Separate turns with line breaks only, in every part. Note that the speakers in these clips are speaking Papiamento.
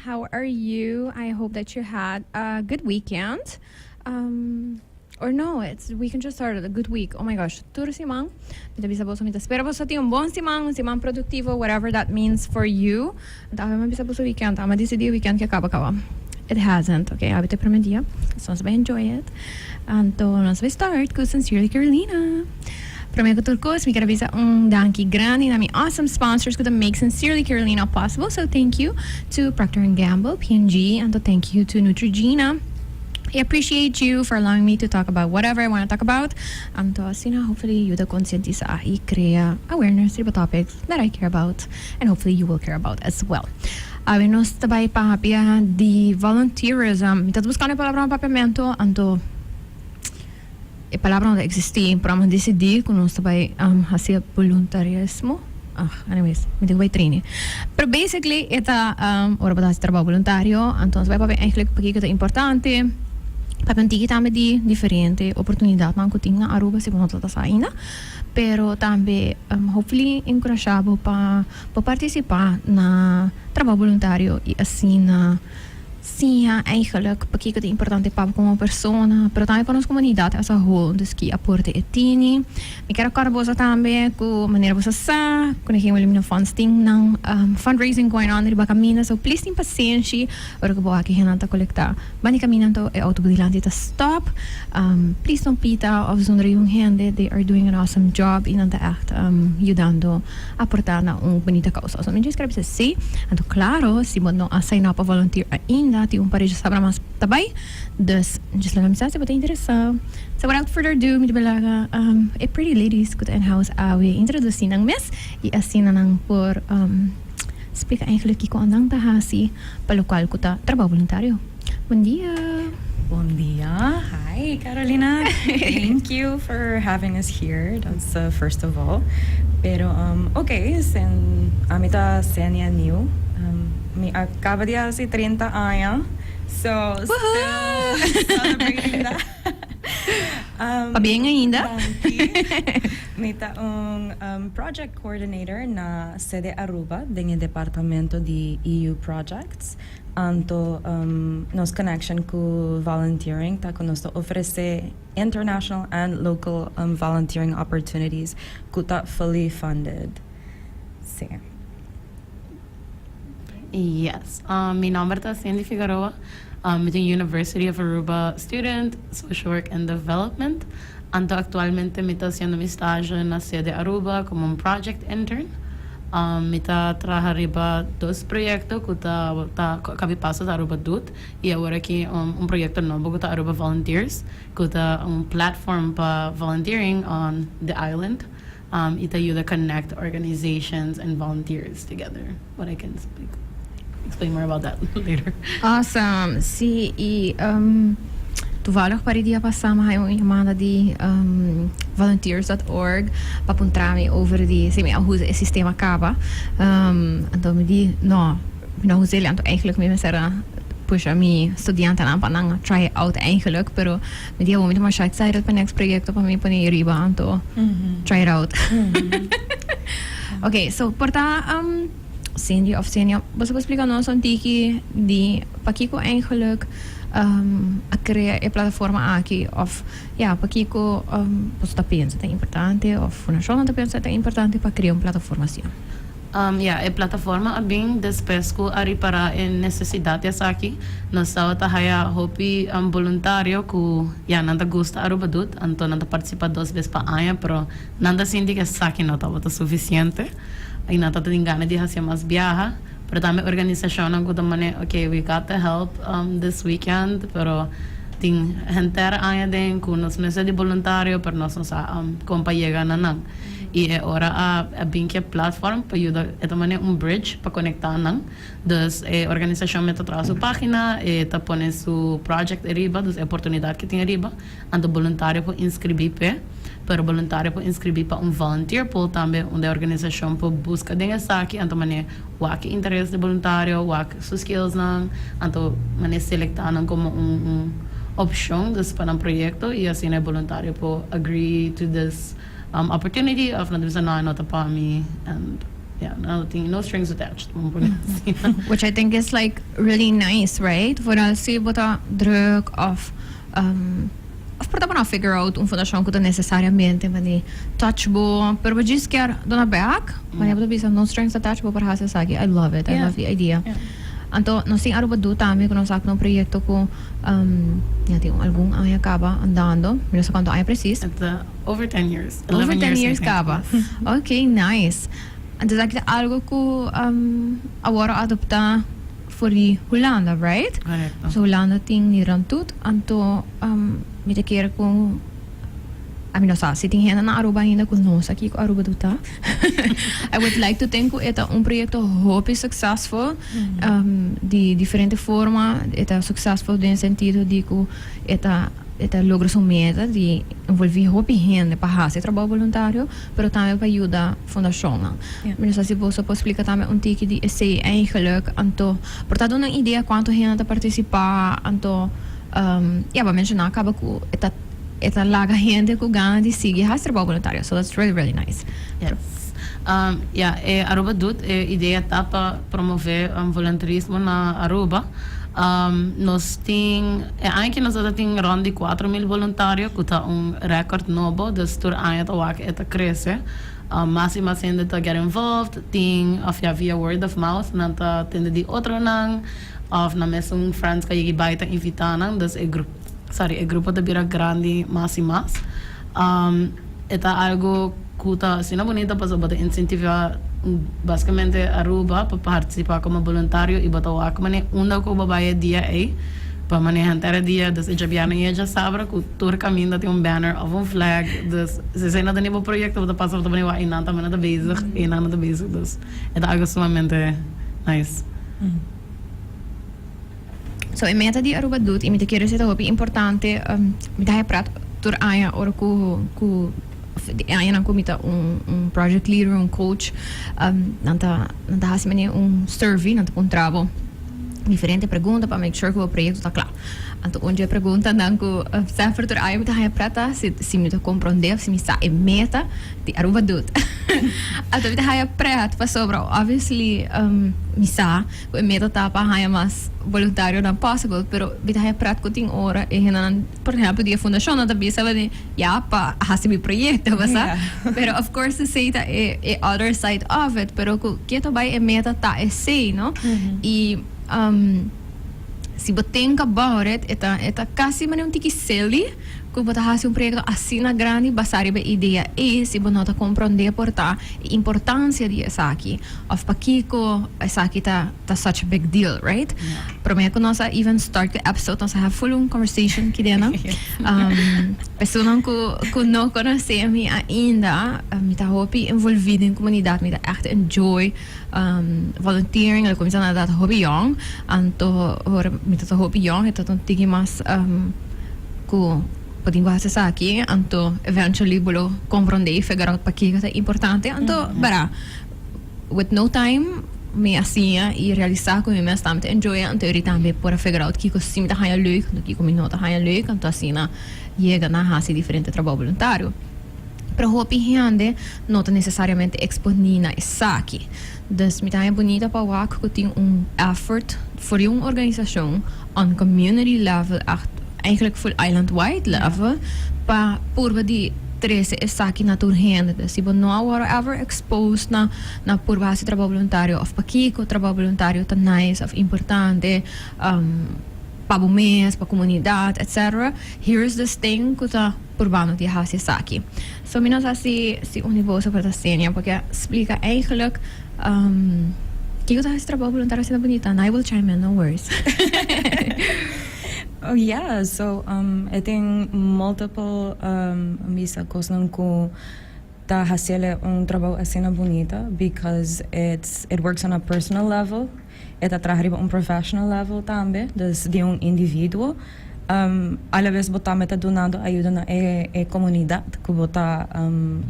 How are you? I hope that you had a good weekend. Or no, it's weekend just started, a good week. Oh my gosh, tur siman. Mi ta bisa boso, mi ta spera boso tin un bon siman, un siman productivo, whatever that means for you. Anto awe mi a bisa boso weekend, amo a dicidi weekend ke caba caba. It hasn't, okay, awe ta e primer dia, so nos bai enjoy it. Anto nos bai start cu Sincerely Carolina. Prome cu tur cos, mi kier a bisa un danki grandi na mi awesome sponsors cu ta make Sincerely Carolina possible. So thank you to Procter and Gamble, P&G, anto thank you to Neutrogena. I appreciate you for allowing me to talk about whatever I wanna talk about. Anto asina hopefully yuda concientisa y crea awareness riba topics that I care about and hopefully you will care about as well. Awe nos ta bay papia di volunteerism. Mi ta buscando e palabra na papiamento anto e palabra no ta existi pero amo dicidi cu nos ta bay haci boluntarismo. Anyways, mi tin cu bay traine. Pero basically e ta ora bo ta haci trabao boluntario anto nos bay papia eigenlijk pakico ta importante. Papia un tiki tambe di diferente oportunidadnan cu tin na Aruba si bo no ta sa ainda. Pero tambe hopefully enkurashá bo pa bo partisipá na trabou boluntario i asina siña eigenlijk pakiko ta importante pa bo komo persona, pero tambe pa nos komunidat as a whole. Dus ki aporte e tini. Mi kier a kòrda boso tambe ku manera boso sa ku Koningin Wilhelmina Fonds tin nan fundraising going on riba kaminda, so please tin pasenshi ora ku bo aki hennan ta kolektá. Bani camina anto e auto bo dilanti ta stop. Please no pita of zundra yun hende. They are doing an awesome job y nan ta echt yudando aporta na un bunita causa. So mi djis kere bisa si. Anto claro si bo no a sign up pa volunteer ainda tin un par di djasabra mas ta bay. Dus djis laga mi sa si bo ta interesa. So without further ado mi ta bay laga e pretty ladies cu ta in house awe introduci nan mes y asina nan por Splika eigenlijk kiko nan ta hasi pa lokual ku ta trabou boluntario. Bon dia!
Bon dia! Hi Carolina! Thank you for having us here, that's first of all. Pero ok, sen ami ta Senia Nieuw, mi a kaba di hasi 30 aña, so still celebrating that.
Pabien ainda.
Danki. Mi ta un project coordinator na Sede Aruba den e departamento di EU Projects. Anto nos connection cu volunteering ta cu nos ta ofrece international and local volunteering opportunities cu ta fully funded. Si.
Yes. Mi nomber ta Cindy Figueroa. Mi ta un University of Aruba student, Social Work and Development. Anto actualmente mi ta haciendo mi stage na Sede Aruba como un project intern. Mi ta traha riba dos proyecto cu ta ta cabi paso ta Aruba Doet y awor aki un proyecto nobo cu ta Aruba Volunteers cu ta un platform pa volunteering on the island. Y ta yuda connect organizations and volunteers together. But I can speak explain more about that later.
Awesome! Sí, y toevallig par e dia pasá mi a haña un yamada di volunteers dot org pa puntra mi over di si mi a usa e sistema caba. Anto mi di no, mi no a usa el, anto eigenlijk mi mester a pusha mi studiantenan pa nan try it out eigenlijk, pero Mi di awor mi ta masha excited pa next proyecto pa mi pone e riba anto try it out. Ok, so por ta Cindy of Senia, boso por splica nos un tiki di pakiko eigenlijk a crea e plataforma aki of ya pakiko boso ta pensa ta importante of fundacionnan ta pensa ta importante pa crea un plataforma asina?
Ya, e plataforma a bin despues ku a ripará e nesesidat di esaki. Nos tabata haya hopi boluntario ku ya nan ta gusta Aruba Doet, anto nan ta partisipá dos bes pa aña, pero nan ta sinti ku esaki no tabata sufisiente i nan tabata tin gana di hasié mas biaha. Pero tambe organisashonnan ku ta mane, ok, we got the help this weekend, pero tin henter aña den ku nos mester di boluntario, pero nos no sa kon pa yega na nan. I e ora a bin ku e platform pa yuda e ta manera un bridge pa konektá nan. Dus e organisashon mester traha su página, e ta pone su project ariba, dus e oportunidat ku tin ariba, anto boluntario por inskribí p'e, pero boluntario por inskribí pa un volunteer pool tambe unda e organisashon por buska den esaki, anto manera wak e interes di boluntario, wak su skillsnan, anto manera selektá nan komo un opshon dus pa nan proyekto i asina e boluntario por agree to this. Opportunity of nan ta bisa no e no ta pa mi and. Yeah, no tin no strings attached, ban pone asina.
Which I think is like really nice, right? Vooral si bo ta druk of por ta bo no a figure out un fundacion cu ta necesariamente mani touch bo, pero bo djis kier duna back, mani bo ta bisa no strings attached, bo por haci esaki. I love it, I love the idea. Anto nos tin Aruba Doet tambe cu nos a haci un proyecto cu ya tin algun aña caba andando, mi no sa cuanto aña precies.
E ta over 10 years.
Over
11
10
years, I
years
think.
Caba. Ok, nice. Anto esaki ta algo cu awor a adopta for di Hulanda, right?
Correcto.
So Hulanda tin Nederland Doet, anto mi ta kere cu, ami no sa si tin hende na Aruba ainda cu no sa kico Aruba Doet ta. I would like to think cu e ta un proyecto hopi successful di diferente forma. E ta successful den sentido di cu e ta logra su meta di envolvi hopi hende pa haci trabou voluntario, pero tambe pa yuda fundacionnan. Mi no sa si boso por splica tambe un tiki di esey eigenlijk, anto por ta duna un idea cuanto hende ta participa, anto ya, bo a menciona caba cu e ta laga hende cu gana di sigui haci trabou voluntario. So that's really, really nice.
Yes. Yeah, Aruba Doet, e idea ta pa promove voluntarismo na Aruba. Nos tin, e aña cu nos tin rond di 4 mil voluntario, cu ta un record nobo, dus tur aña ta wak e ta crece. Mas y mas hende ta get involved, tin, of ja, via word of mouth, nan ta tende di otronan, of nan mesun friends cu yega bay ta invita nan, dus e grupo, sorry, e grupo ta bira grandi mas y mas. E ta algo cu ta asina bunita pasobra bo ta incentiva basicamente Aruba pa participa como voluntario y bo ta wak mane unda cu bo bay e dia ey pa maneha henter e dia, dus e djabièrnè y e djasabra cu tur caminda tin un banner of un flag. Dus si esey no ta ni bo proyecto, bo ta pasa, bo ta pone wak y nan tambe no ta bezig y nan no ta bezig, dus e ta algo sumamente nice.
So e meta di Aruba Doet, y mi ta kere esey ta hopi importante, mi ta haya prat tur aña ora cu di añanan cu mi ta un project leader, un coach, nan ta haci mane un survey, nan ta puntra bo diferente pregunta pa make sure cu bo proyecto ta cla. Anto un dje preguntanan cu semper tur aña mi ta haya prat ta si mi ta compronde of si mi sa e meta di Aruba Doet. Anto mi ta haya pret pasobra obviously mi sa cu e meta ta pa haya mas voluntarionan possible, pero mi ta haya pret cu tin ora e hendenan, por ehempel di e fundacionnan, ta bisa bo di ya pa haci mi proyecto, bo sa. Pero of course esey ta e other side of it, pero cu ke ta bay e meta ta esey, no? Y si bo think about it, e ta casi manera un tiki silly cu bo ta haci un proyecto asina grandi basa riba e idea ey si bo no ta comprende por ta e importancia di esaki of pakico esaki ta such a big deal, right? Prome cu nos a even start cu episode, nos a have full un conversation kidena. Personanan cu no conoce mi ainda, mi ta hopi envolvi den comunidad, mi ta echt enjoy volunteering. El cuminsa na edad hopi young, anto ora mi ta hopi young, e ta un tiki mas cu bo tin cu haci esaki, anto eventually bo lo comprende y figure out pakico ta importante. Anto bara with no time mi a siña y realisa cu mi mes tambe ta enjoy, anto eri tambe por a figure out kico si mi ta haya leuk, anto kico mi no ta haya leuk, anto asina yega na haci diferente trabou voluntario. Pero hopi hende no ta necesariamente exponi na esaki. Dus mi ta haya bunita pa wak cu tin un effort for di un organisacion on community level, echt eigenlijk full island wide level, pa purba di trece esaki na tur hende. Dus si bo no a word ever exposed na purba haci trabou voluntario of pakico trabou voluntario ta nice of importante pa bo mes, pa comunidad, etc., here's this thing cu ta purbando di haci esaki. So mi no sa si un di boso por ta senia porque splica eigenlijk kico ta haci trabou voluntario asina bunita, and I will chime in, no worries.
Oh yeah, so I think multiple bisa cosnan cu ta haciele un trabou asina bunita because it works on a personal level. E ta traha riba un professional level tambe, dus di un individuo. A la vez bo tambe ta dunando ayuda na e comunidad cu bo ta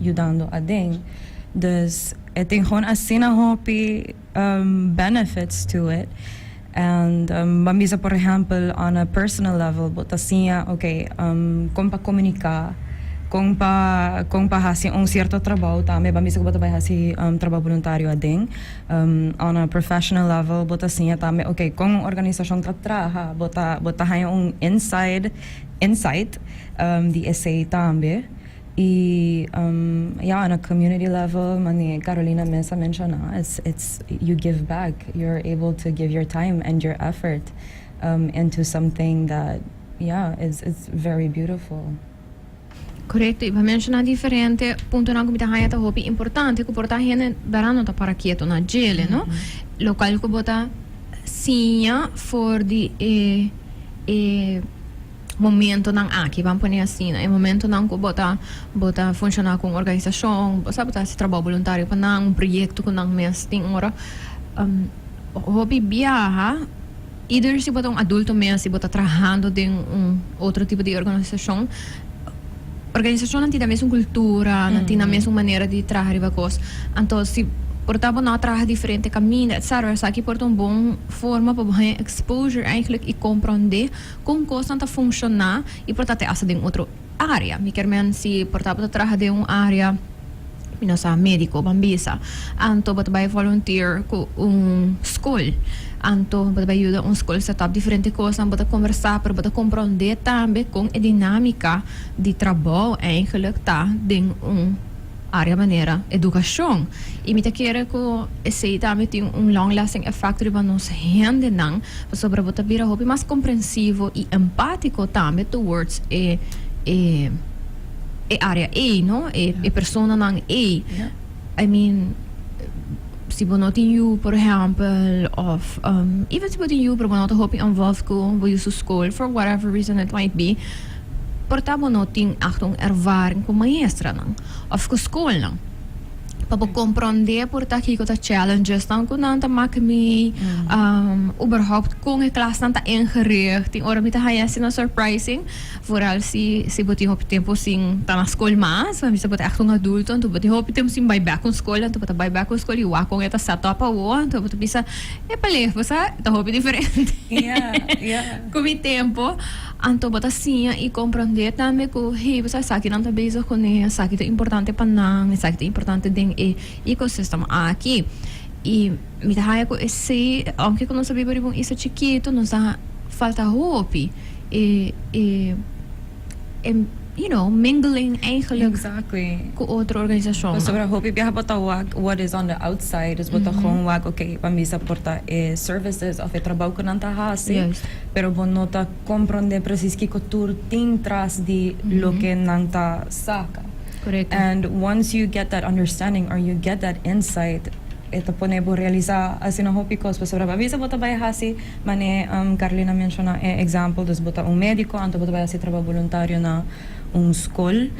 yudando aden. Dus e tin gewoon asina hopi benefits to it. And ban bisa, por ehempel, on a personal level, bo ta siña, okay, con pa comunica. Con pa haci un cierto trabou tambe, ban bisa cu bo ta bay haci trabou voluntario aden on a professional level, bo ta siña tambe, okay, con un organisacion ta traha, bo ta haya un inside insight di esey tambe. Y yeah, on a community level, manera Carolina mes a menciona, it's you give back. You're able to give your time and your effort into something that, yeah, is very beautiful.
Correcto, y bo a menciona diferente puntonan cu mi ta haya ta hopi importante, cu por ta hende berdad no ta para keto na djele, no? Locual cu bo ta siña for di e momentonan aki, ban pone asina, e momentonan cu bo ta funciona cu un organisacion, bo sa, bo ta haci trabou voluntario pa nan, un proyecto cu nan mes tin ora. Hopi biaha, either si bo ta un adulto mes, si bo ta trahando den un otro tipo di organisacion, organisacion nan tin e mesun cultura, nan tin e mesun manera di traha riba cos. Anto, si por ta bo no traha diferente caminda, etc. Esaki por ta un bon forma pa bo exposure eigenlijk y comprende con cos ta funciona y por ta te hasta den otro area. Mi kiermen, si por ta bo ta traha den un area, mi no sa, medico, ban bisa. Anto, bo ta bay volunteer cu un school. Anto, bo ta bay yuda un school set up diferente cos, bo ta conversa, pero bo ta comprende tambe con e dinamica di trabou eigenlijk ta den un area manera educacion. Y mi ta kere cu esey tambe tin un long lasting effect riba nos hendenan, pasobra bo ta bira hopi mas comprensivo y empatico tambe towards e area ey, no? E personanan ey. I mean, si bo no tin yiu, por ehempel, of even si bo tin yiu, pero bo no ta hopi involved cu bo yiu su school, for whatever reason it might be, por ta bo no tin echt un ervaring cu maestra nan, of cu school nan. Pa bo comprende por ta kico ta challenges nan cu nan ta maak mee, überhaupt con e klas nan ta ingericht. Tin ora mi ta haya asina surprising, vooral si bo tin hopi tempo sin ta na school mas, mi sa bo ta echt un adulto, anto bo tin hopi tempo sin bay back un school, anto bo ta bay back un school y wak con e ta set up awo, anto bo ta bisa, epale, bo sa, ta hopi diferente. Cu mi tempo, anto bo ta siña y comprende tambe cu, hey, bo sa, esaki nan ta bezig cu ne, esaki ta importante pa nan, esaki ta importante den e ecosystem aki. Y mi ta haya cu esey, aunke cu nos a biba riba un isla chikito, nos ta falta hopi. E mingling eigenlijk cu otro organisacion.
Pasobra hopi biaha bo ta wak what is on the outside, dus bo ta gewoon wak, okay, pa mi sa por ta e services of e trabou cu nan ta haci, pero bo no ta comprende precies kico tur tin tras di loke nan ta saca. And once you get that understanding or you get that insight, e ta pone bo realisa asina hopi cos, pasobra pa bisa bo ta bay haci, mane Carolina a menciona e example, dus bo ta un medico, anto bo ta bay haci trabou voluntario na un school.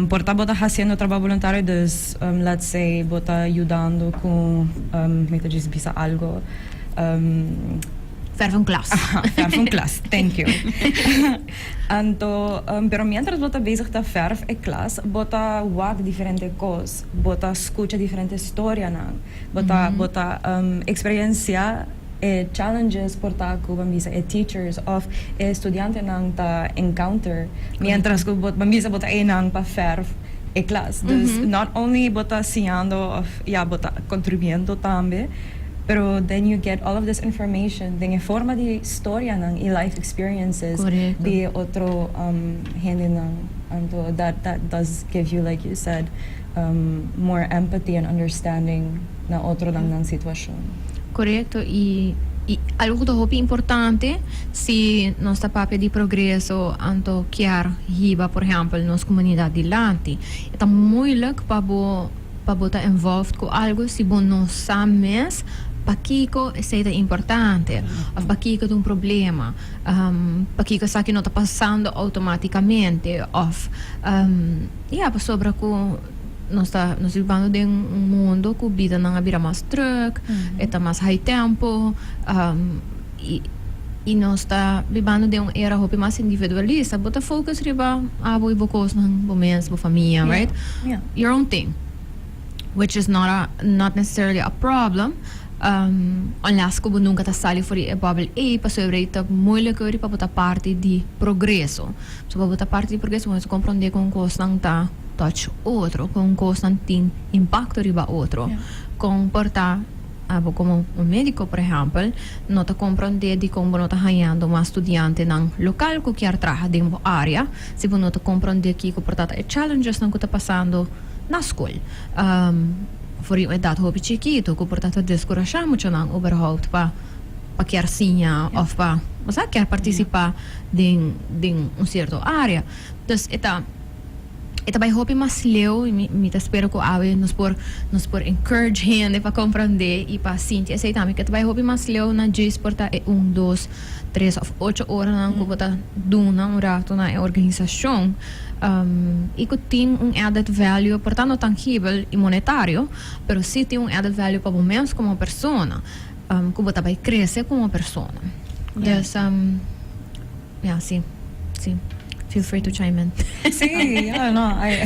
Por ta bo ta haciendo trabou voluntario, dus let's say bo ta yudando cu, mi ta djis bisa algo,
Verf un klas.
Verf un klas, thank you. Anto, pero mientras bo ta bezig ta verf e klas, bo ta wak diferente cos, bo ta scucha diferente historianan, bo ta experiencia e challenges por ta cu ban bisa e teachers of e studiantenan ta encounter mientras cu bo, ban bisa, bo ta einan pa verf e klas. Dus not only bo ta siñando of, ja, bo ta contribuyendo tambe, pero then you get all of this information den e forma di historianan y life experiences di otro hendenan. Anto that does give you, like you said, more empathy and understanding na otronan nan situacion.
Correcto. Y algo cu ta hopi importante, si nos ta papia di progreso, anto kier hiba, por ehempel, nos comunidad dilanti. Ta moeilijk pa bo ta involved cu algo si bo no sa mes pakico esey ta importante of pakico ta un problema, pakico esaki no ta pasando automaticamente of ja, pasobra cu nos ta bibando den un mundo cu bidanan a bira mas druk, e ta mas high tempo, y nos ta bibando den un era hopi mas individualista. Bo ta focus riba abo y bo cosnan, bo mes, bo famia, right?
Yeah.
Your own thing, which is not necessarily a problem. Unless ku bo nunka ta sali for di e bubble ei, pasobra ei ta moeilijker pa bo ta parti di progreso. So pa bo ta parti di progreso bo mester komprondé kon kosnan ta touch otro, kon kosnan tin impakto riba otro. Kon por ta abo komo un médiko por ehèmpel no ta komprondé dikon bo no ta hañando mas studiantenan lokal ku kier traha den bo área si bo no ta komprondé kiko por ta ta e challengesnan ku ta pasando na skol. For di un edat hopi chikitu ku por ta ta deskurashá muchanan uberhoupt pa pa kier siña òf pa bo sa kier partisipá den den un sierto área. Dus e ta e ta bai hopi mas leu i mi mi ta spera ku awe nos por nos por encourage hende pa komprondé i pa sinti esei tambe ku e ta bai hopi mas leu na djis por ta e un dos tres òf ocho oranan ku bo ta duna un rato na e organisashon. I ku tin un added value, por ta no tangibel i monetario, pero si tin un added value pa bo mes komo persona, ku bo ta bai krese komo persona. Dus, ya, si, si. Feel free to chime in.
Sí, ya, no, I,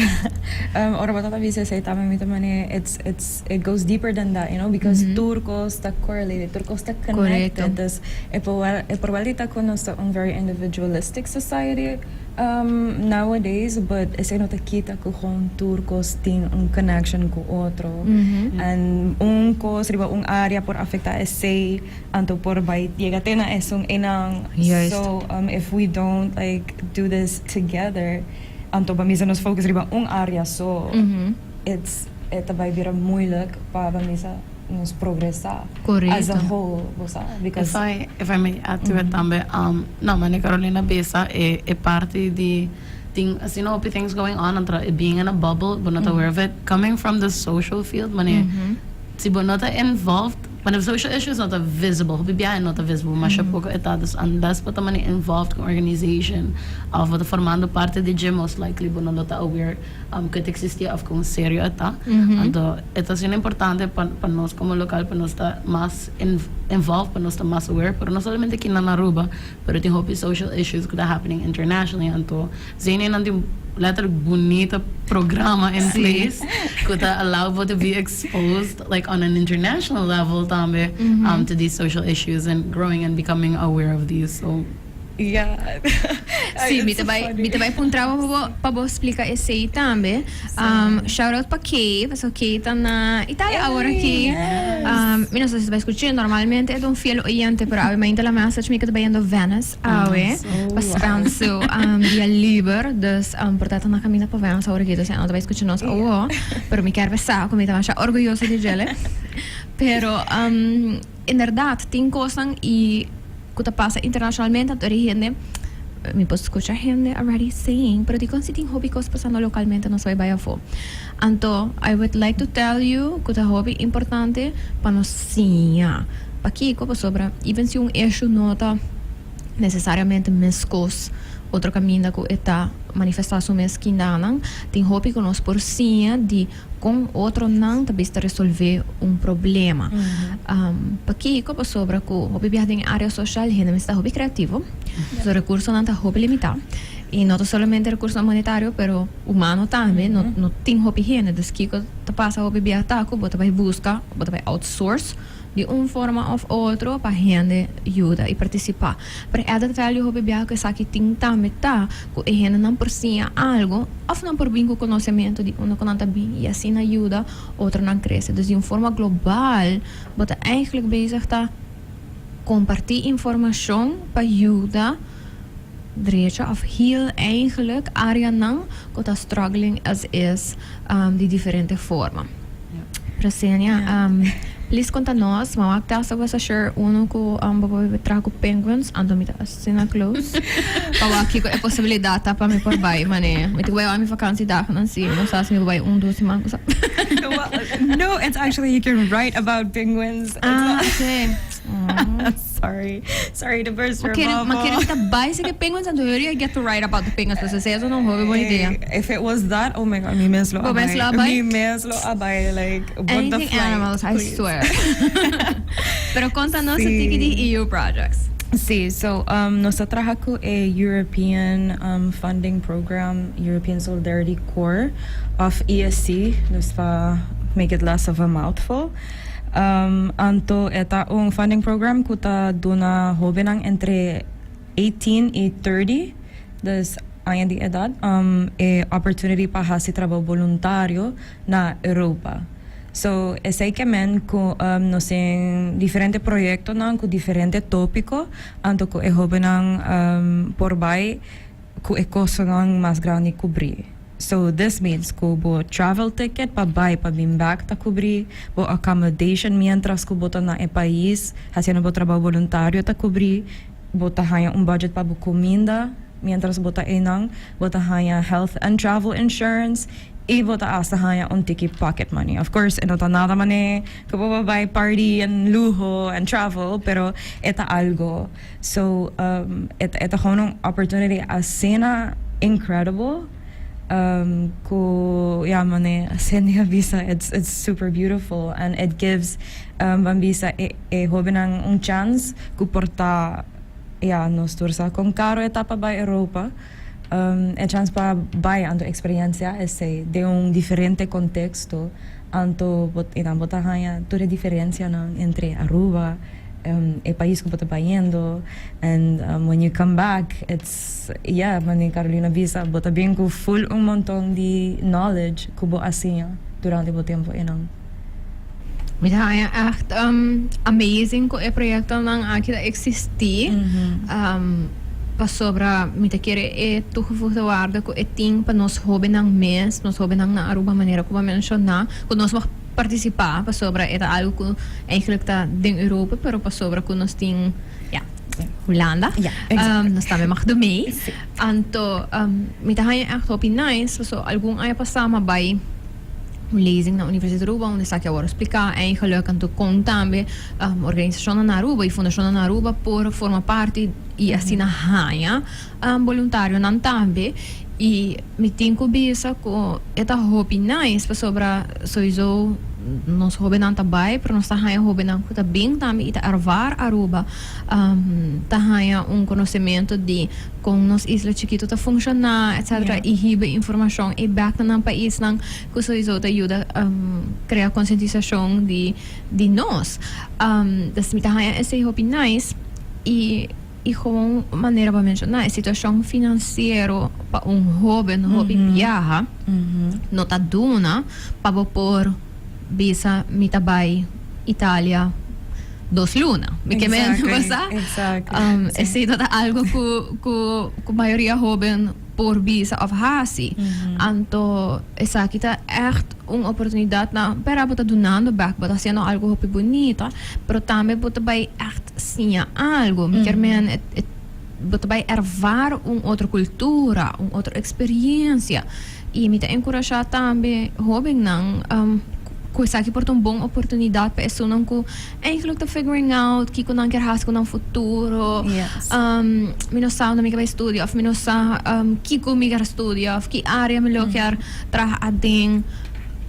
ora bo ta bisa esei tambe mi ta mane it's, it's, it goes deeper than that, you know, because tur kos ta correlated, tur kos ta connected. Dus e por wel, e por wel di ta ku nos ta un very individualistic society, Nowadays, but esei no ta kita ku gewoon tur kos tin un connection ku otro. En un kos riba un area por afecta esei, anto por bai yega te na esun einan. So if we don't like do this together, anto pa misa nos focus riba un area so, it's e ta bai bira moeilijk pa pa misa nos progresa as a whole, bo sa, because.
If I, if I may add to it tambe, no, mane Carolina bisa e e parti di tin asina hopi things going on anto e being in a bubble bo no ta aware of it, coming from the social field mane si bo no ta involved, mane social issues no ta visible, hopi biaha no ta visible, masha poko e ta, dus unless bo ta mane involved ku un organization of bo ta formando parti di dje most likely bo no lo ta aware. Ku e ta eksistí òf kon serio e ta. Anto e ta asina importante pa pa nos komo lokal pa nos ta mas involved, pa nos ta mas aware, pero no solamente aki na Aruba, pero tin hopi social issues ku ta happening internationally. Anto Zenia nan tin letterlijk bunita programa in place ku ta allow bo to be exposed like on an international level tambe to these social issues and growing and becoming aware of these. So.
Yeah.
Sí, mi ta bai, mi ta bai puntra bo pa bo, pa bo splika esei tambe. Shout out pa Kay, pasobra Kay ta na Italia awor aki. Mi no sa si ta bai skucha, normalmente e ta un fiel oyente, pero awe mainta la message mi ku ta bayendo Venice awe pa spend su dia liber. Dus por ta ta na kaminda pa Venice awor aki, dus e no ta bai skucha nos awo. Pero mi kier bisa ku mi ta masha orguyoso di djele. Pero inderdaad tin kosnan i. Ku ta pasa internashonalmente anto ri hende mi por skucha hende already saying pero dikon si tin hopi kos pasando lokalmente nos bai bai afó anto I would like to tell you ku ta hopi importante pa nos siña pakiko pasobra even si un issue no ta nesesariamente meskos otro kaminda ku e ta manifestá su mes kindanan tin hopi ku nos por siña di Kon otronan ta bisa resolvé un problema. Pakiko? Pasobra ku hopi biaha den e área soshal hende mester ta hopi kreativo. So rekursonan ta hopi limitá. I no ta solamente rekursonan monetario pero humano tambe. No no tin hopi hende. Dus kiko ta pasa hopi biaha ta ku bo ta bai buska, bo ta bai outsource di un forma of otro pa hende yuda i partisipá. Pero added value hopi biaha ku esaki tin tambe ta ku e hendenan por siña algu òf nan por bin ku konosementu di unda ku nan ta bin i asina yuda otronan krese. Dus di un forma global bo ta eigentlik bezig ta kompartí informashon pa yuda drecha òf heal eigentlik áreanan ku ta struggling as is di diferente forma. Presenia, please konta nos, mama testa bo sa sure uno ku bo por traha ku penguins, anto mi ta asina close pa wak kiko e posibilidad ta pa mi por bai, mane mi tin ku bai wak mi vakantiedagnan si no sa si mi por bai un dos siman kusa.
Well, no, it's actually you can write about penguins.
Ah, okay.
Sorry, sorry to burst your
Kere,
bubble.
ma kere mi ta bai seke penguins anto yo ria get to write about the penguins, pues esei eso no un hopi bon idea.
If it was that, oh my God, mi mes lo
Bo mes
a bai.
lo a bai?
Mi mes lo a bai, like, book the
Anything
flight,
animals, I
please.
swear. Pero konta nos un
Sí.
tiki di EU projects.
Sí, so nos ta traha ku e European Funding Program, European Solidarity Corps, of ESC, dus pa make it less of a mouthful. Anto e ta un funding program ku ta duna hóbennan entre 18 i 30 dus aña di edat e opportunity pa hasi trabou boluntario na Europa. So esei ke men ku nos tin diferente proyektonan ku diferente tópiko anto ku e hóbennan por bai ku e kostonan mas grandi kubrí. So this means ku bo travel ticket pa bai pa bin bek ta kubrí, bo accommodation mientras ku bo ta na e pais hasiendo bo trabou boluntario ta kubrí, bo ta haña un budget pa bo kuminda mientras bo ta einan, bo ta haña health and travel insurance i bo ta asta haña un tiki pocket money. Of course e no ta nada manera ku bo por bai party en luho and travel, pero e ta algo. So e ta gewoon un opportunity asina incredible ku ya manera Cindy a bisa, it's super beautiful and it gives, ban bisa, e hóbennan un chance ku por ta, ya, nos tur sa kon karo e ta pa bai Europa, e chance pa bai anto eksperensia esei den un diferente konteksto, anto bo bo ta haña tur e diferensianan entre Aruba, e pais ku bo ta bayendo, and when you come back it's, yeah, manera Carolina bisa, bo ta bin ku full un monton di knowledge ku bo a siña durante bo tempu einan.
Mi ta haña echt amazing ku e proyektonan aki ta eksistí, pasobra mi ta kere e toegevoegde waarde ku e tin pa nos hóbennan mes, nos hóbennan na Aruba manera ku bo a menshoná, ku nos mag partisipá pasobra e ta algu ku eigenlijk ta den Europa, pero pasobra ku nos tin, ya, Hulanda, nos tambe mag do mee. Anto mi ta haña ègt hopi nice pasobra algun aña pasá mi a bai un lezing na Universiteit Aruba unda esaki a wòrdu spliká eigenlijk anto kon tambe organisashonnan na Aruba i fundashonnan na Aruba por forma parti i asina haña boluntarionan tambe. I mi tin ku bisa ku e ta hopi nice pasobra souiso nos hobennan ta bai pero nos ta haña hobennan ku ta bin tambe i ta ervaar Aruba, ta haña un konosementu di kon nos isla chikitu ta funshoná etcetera i hiba informashon ei bèk na nan paisnan ku souiso ta yuda krea konsientisashon di nos. Dus mi ta haña esei hopi nice i. I gewoon manera bo a menshoná, e situashon finansiero pa un hóben hopi biaha no ta duna pa bo por bisa mi ta bai Italia 2 luna. Mi ke men bo sa? Esei no ta algu ku mayoria hóben por bisa òf hasi. Anto esaki ta ègt un oportunidat na pera bo ta dunando bèk, bo ta hasiendo algu hopi bunita, pero tambe bo ta bai ègt siña algu. Mi kier men bo ta bai ervaar un otro kultura, un otro eksperiencia. I mi ta enkurashá tambe hóbennan ku esaki por ta un bon oportunidat pa esunnan ku eigenlijk ta figuring out kiko nan kier hasi ku nan futuro. Mi no sa unda mi ke bai studia òf mi no sa kiko mi kier studia òf ki área mi lo kier traha aden.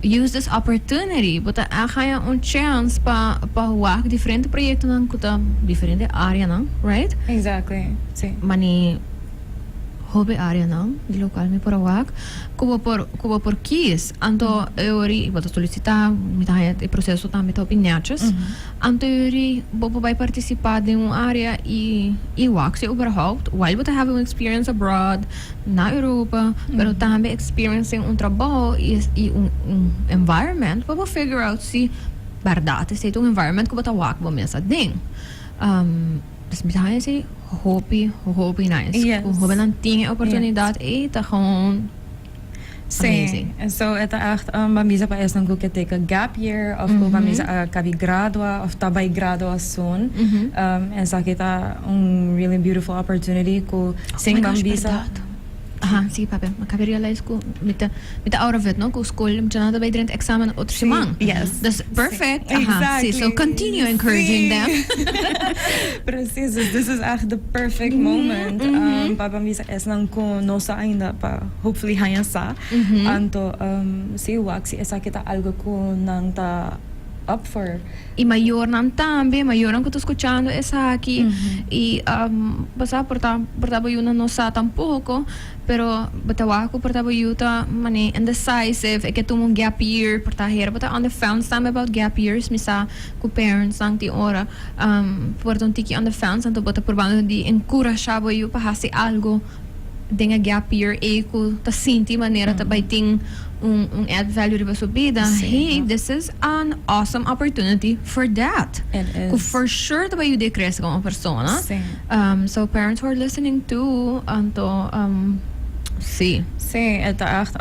Use this opportunity. Bo ta a haña un chance pa wak diferente proyektonan ku ta diferente áreanan, right?
Exactly, si.
Mani hopi áreanan di lokual mi por a wak ku bo por kies. Anto e ori bo ta solisitá, mi ta haña e proseso tambe ta hopi netjes. Anto e ori bo por bai partisipá den un área i wak si überhaupt while bo ta have un experience abroad na Europa, pero tambe experiencing un trabou i un environment pa bo figure out si bèrdat esei ta un environment ku bo ta wak bo mes aden. Dus mi ta haña esei hopi, hopi nice. Ku hóbennan tin e oportunidat ei ta gewoon amazing.
Sí, so e ta ègt ban bisa pa esnan ku ke take a gap year òf ku ban bisa a kabi gradua òf ta bai gradua soon. Esaki ta un really beautiful opportunity ku sin ban bisa.
Aha, sí, papia. Mi a kabi realize ku mi ta out of it, no? Ku skol muchanan ta bai drenta examen otro siman.
Yes.
Dus perfect. Aha, sí. So continue encouraging them.
Precies, dus this is echt the perfect moment pa ban bisa esnan ku no sa ainda pa hopefully haña sa. Anto sí, wak si esaki ta algo ku nan ta. up for.
Y mayornan tambe, mayornan cu ta scuchando esaki y bo sa por ta por ta bo yunan no sa tampoco, pero bo ta wak cu por ta bo yu ta mane indecisive, e ke tuma un gap year, por ta hera bo ta on the fence tambe about gap years, mi sa cu parentsnan tin ora por ta un tiki on the fence, anto bo ta probando di encurasha bo yu pa haci algo den e gap year ey cu ta sinti manera ta bay tin un un add value riba su bida, hey, this is an awesome opportunity for that.
It is.
Cu for sure ta bay yuda e crece como persona. So parents who are listening too, anto si.
Si, e ta echt,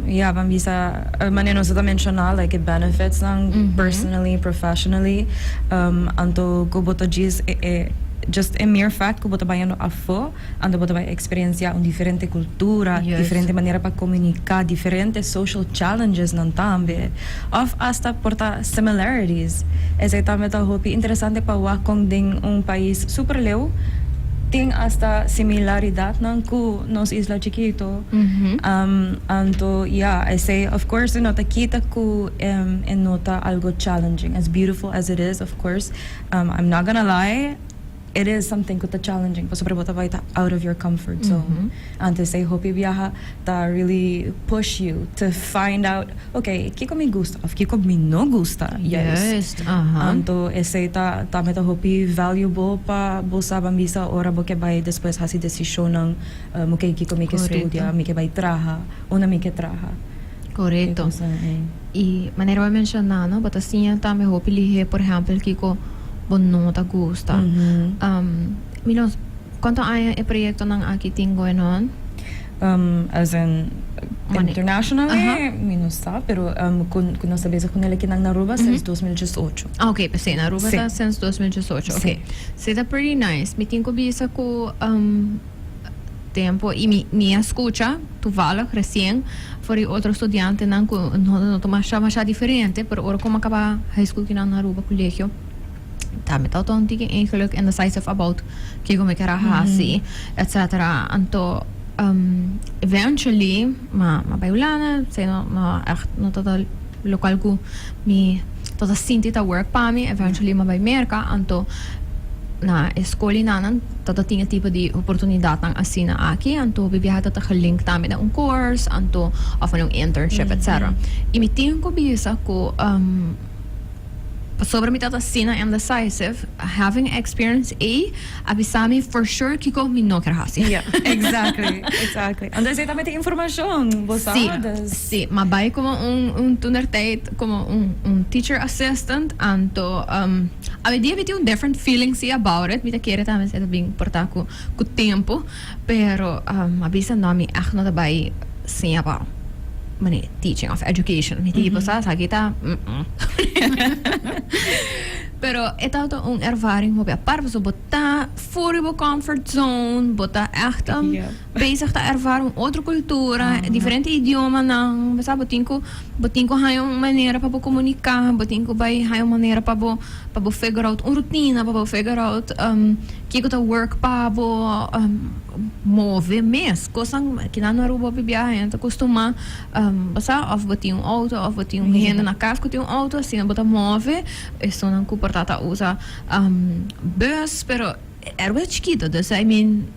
ya, ban bisa, manera nos a ta menciona, like e benefits nan personally, professionally, anto cu bo ta djis e e just e mere fact cu bo ta bayendo afo, Anto bo ta bai experiencia un diferente cultura, diferente manera pa comunica, diferente social challenges nan tambe, of hasta por ta similarities. Esei tambe ta hopi interesante pa wak con den un pais super leu tin hasta similaridadnan cu nos isla chikito. Anto ya, esei of course e no ta kita cu e no ta algo challenging. As beautiful as it is, of course, I'm not gonna lie, It is something cu ta challenging pasobra bo ta bay ta out of your comfort zone. Antes ey hopi biaha ta really push you to find out, okay, kico mi gusta of kico mi no gusta juist.
Juist, aha.
Anto esey ta tambe ta hopi valuable pa bo sa ban bisa ora bo ke bay despues haci decisionnan, okay, kico mi ke studia, mi ke bay traha, unda mi ke traha.
Correcto. Y manera bo a menciona no, bo ta siña tambe hopi lihe, por ehempel, kico bo no ta gusta. Mi no, cuanto aña e proyectonan aki tin going on?
As in internationally, mi no sa, pero cu nos ta bezig cu nel akinan na Aruba since 2018.
Ah, ok, p'esei na Aruba ta since 2018, ok. Si ta pretty nice. Mi tin cu bisa cu tempo y mi mi a scucha toevallig recien for di otro studiantenan cu no no ta masha masha diferente pero ora como a caba high school kinan na Aruba colegio tambe tabata un tiki ingeluk indecisive about kico mi kier a haci etcetera anto eventually ma ma bay Hulanda esey no no echt no tabata locual cu mi tabata sinti ta work pa mi eventually mi a bay Merca anto na e skol y nan tabata tin e tipo di oportunidadnan asina aki anto hopi biaha tabata gelink tambe na un course anto of na un internship etcetera y mi tin cu bisa cu pasobra mi tabata asina indecisive having experience ey a bisa mi for sure kiko mi no kier haci.
Yeah, exactly, exactly. Anto esey tambe ta informacion, bo sa?
Si, si. M'a bay como un un toentertijd como un un teacher assistant anto awe dia mi tin un different feeling si about it, mi ta kere tambe esey ta bin por ta cu cu tempo, pero m'a bisa no mi echt no ta bay siña pa mane teaching of education, mi tipo sa esaki ta mm. Pero e tabata un ervaring hopi apart pasobra bo ta for di bo comfort zone, bo ta echt bezig ta ervara un otro cultura, diferente idiomanan, bo sa bo tin cu bo tin cu haña un manera pa bo comunica, bo tin cu bay haña un manera pa bo pa bo figure out un rutina, pa bo figure out kico ta work pa bo, move mes, cosnan kinan na Aruba hopi biaha hende ta costuma. Bo sa, of bo tin un auto of bo tin un hende na cas cu tin un auto, asina bo ta move. Esunnan cu por ta ta usa bus, pero Aruba ta chikito, dus I mean,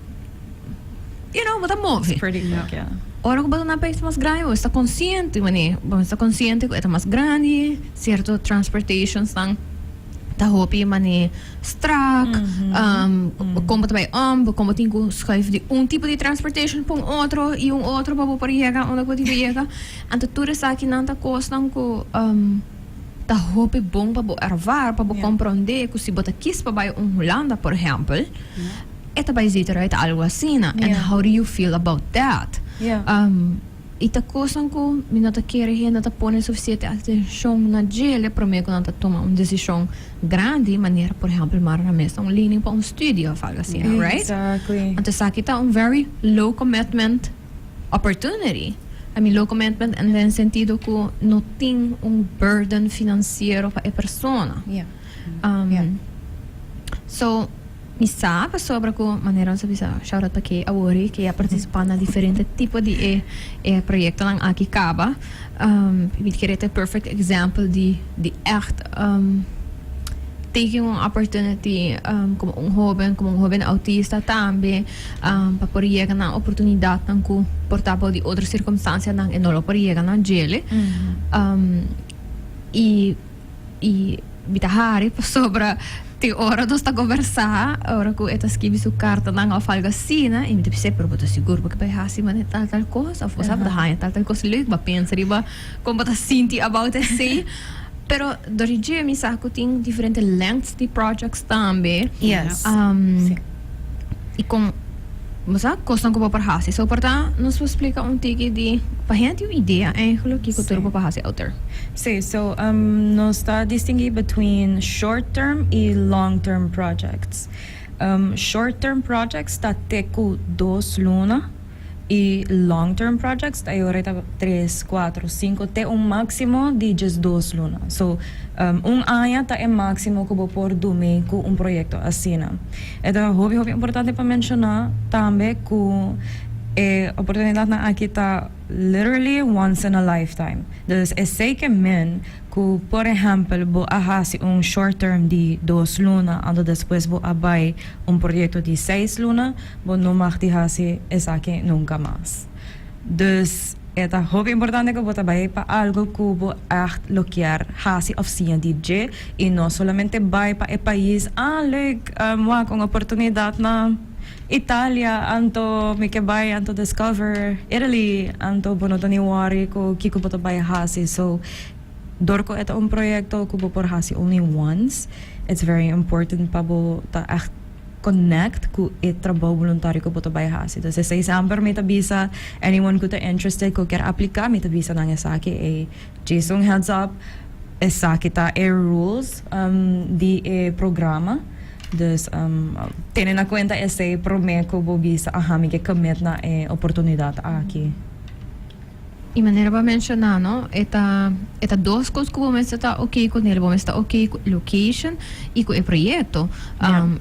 you know, bo ta move. Ora cu bo ta na pais mas grandi, bo mester ta consciente, mane, bo mester ta consciente cu e ta mas grandi, cierto transportationsnan ta hopi mane strak, kon bo ta bai om, kon bo tin ku schuif di un tipo di transportation pa un otro i un otro pa bo por yega unda ku bo tin ku yega. Anto tur esakinan ta kosnan ku ta hopi bon pa bo ervaar, pa bo komprondé ku si bo ta kis pa bai un Hulanda por ehèmpel, e ta bai zit eruit algu asina and how do you feel about that? I ta kosnan ku mi no ta kere hende ta pone sufisiente atenshon na djele promé ku nan ta tuma un desishon grandi, manera por ehèmpel mara nan mes na un lening pa un studio òf algu asina, right?
Exactly.
Anto esaki ta un very low commitment opportunity. I mean low commitment en den sentido ku no tin un burden finansiero pa e persona.
Yeah. Yeah.
So. Mi sa pasobra ku manera nos a bisa shout out pa Kay awor ke a partisipá na diferente tipo di e e proyektonan aki kaba. Mi ta kere ta e perfect example di di ègt taking un opportunity komo un hoben, komo un hoben autista tambe pa por yega na oportunidatnan ku por ta bou di otro sirkumstansianan e no lo por yega na djele. I I mi ta hari pasobra tin ora nos ta conversa, ora cu e ta skibi su cartanan of algo asina, y mi ta bisa, pero bo ta sigur bo ke bay haci manera tal tal cos? Of bo sa bo ta haña tal tal cos leuk, bo a pensa riba con bo ta sinti about esey. Pero dor di dje mi sa cu tin diferente lengths di projects tambe.
Yes.
Y con bo sa cosnan cu bo por haci. So por ta nos por splica un tiki di pa hende tin un idea eigenlijk kico tur bo por haci outer.
Sí, so nos ta distingui between short term y long term projects. Short term projects ta te cu 2 luna y long term projects ta e ora ta 3, 4, 5 te un maximo di 12 luna. So un aña ta e maximo cu bo por dumi cu un proyecto asina. E ta hopi hopi importante pa menciona tambe cu e oportunidadnan aki ta literally once in a lifetime. Dus esey ke men cu, por ehempel, bo a hasi un short term di 2 luna, anto despues bo a bay un proyecto di 6 luna, bo no mag di hasi esaki nunca mas. Dus e ta hopi importante cu bo ta bay pa algo cu bo echt lo kier hasi of siña di dje y no solamente bay pa e pais, "Ah, leuk, wak un oportunidad na Italia, anto mi ke bay anto discover Italy," anto bo no ta ni worry cu kico bo ta bay hasi. So dor cu e ta un proyecto cu bo por hasi only once, it's very important pa bo ta echt connect cu e trabou voluntario cu bo ta bay hasi. Dus esey semper mi ta bisa anyone cu ta interested, cu kier aplica, mi ta bisa nan esaki e just un heads up, esaki ta e rules di e programa. Dus tene na cuenta esey prome cu bo bisa, "Aha, mi ke commit na e oportunidad aki."
E manera bo a menciona, no? E ta dos cos cu bo mester ta ok cu nel. Bo mester ta ok cu location y cu e proyecto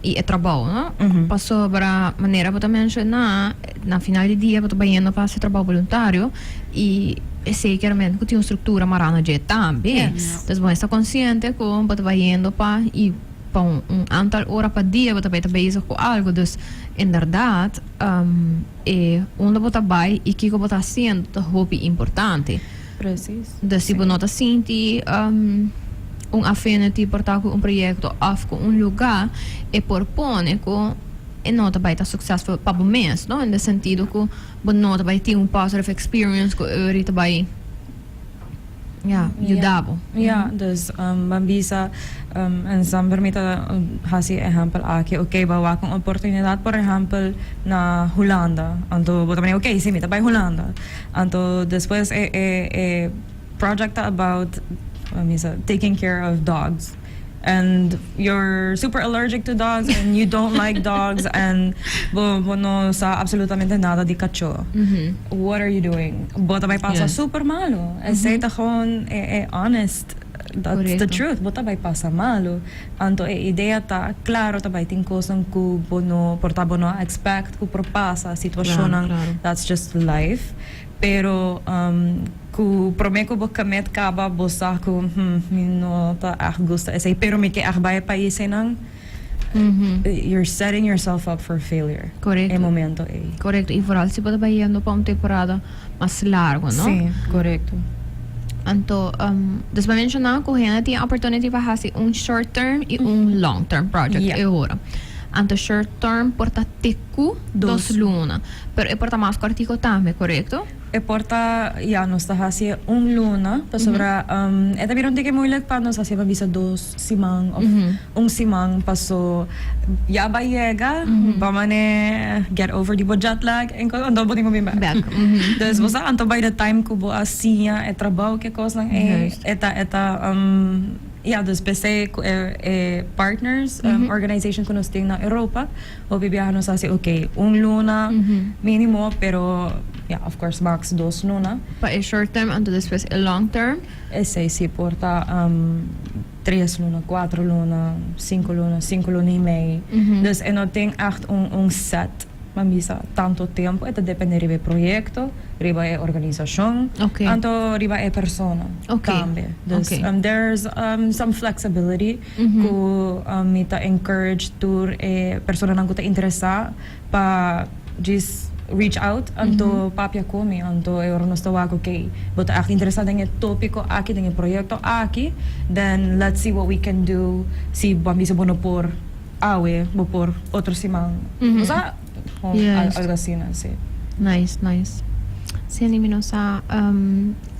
y e trabou, no? Pasobra manera bo ta menciona, na final di dia bo ta bayendo pa haci trabou voluntario y esey kieramente cu tin un structura mará na dje tambe. Dus bo mester ta consciente cu bo ta bayendo pa y pa un aantal ora pa dia bo ta bay ta bezig cu algo. Dus inderdaad, e unda bo ta bay y kico bo ta haciendo ta hopi importante. Dus si bo no ta sinti un affinity por ta cu un proyecto of cu un lugar, e por pone cu e no ta bay ta successful pa bo mes, no? In de sentido cu bo no ta bay tin un positive experience cu ori ta bay, ja, yuda bo.
Ja, dus ban bisa, en semper mi ta hasi ehempel aki, ok, bo wak un oportunidad, por ehempel, na Hulanda. Anto bo ta mane, "Ok, si, mi ta bay Hulanda." Anto despues e project ta about, ban bisa, taking care of dogs. And you're super allergic to dogs and you don't like dogs and bo no sa absolutamente nada di cacho. What are you doing? Bo ta bay pasa super malo. Esey ta gewoon e honest. That's the truth. Bo ta bay pasa malo. Anto e idea ta, claro, ta bay tin cosnan cu bo no, por ta bo no expect cu por pasa, situacionnan. That's just life. Pero cu prome cu bo commit caba bo sa cu mi no ta echt gusta esey, pero mi ke echt bay e paisnan. You're setting yourself up for failure. E momento ey.
Correcto. Y vooral si bo ta bayendo pa un temporada mas largo, no?
Si, correcto.
Anto, dus bo a menciona cu hende tin opportunity pa haci un short term y un long term project e ora. Anto short term por ta te cu 2 luna. Pero e por ta mas cortico tambe, correcto?
E por ta, ja, nos ta haci un luna, pasobra e ta bira un tiki moeilijk pa nos haci pa bisa 2 siman of un siman, paso ya ba yega, ba mane get over di bo jet lag, en anto bo tin cu bin back.
Back.
Dus bo sa, anto by the time cu bo a siña e trabou ke cosnan e ta, ja, dus p'esey cu e partners, organization cu nos tin na Europa, hopi biaha nos haci, ok, un luna minimo, pero ja, of course max 2 luna.
Pa e short term, anto despues e long term.
Esey si por ta. 3 luna, 4 luna, 5 luna, 5 luna y mei. Dus e no tin echt un set, ban bisa, tanto tempo. E ta depende riba e proyecto, riba e organisacion, anto riba e persona tambe. Dus there's some flexibility cu mi ta encourage tur e personanan cu ta interesa pa just reach out anto papia cu mi, anto e ora nos ta wak, ok, bo ta echt interesa den e topico aki, den e proyecto aki, then let's see what we can do. Si ban bisa bo no por awe, bo por otro siman. Osea, algo asina, si.
Nice. Cindy, mi no sa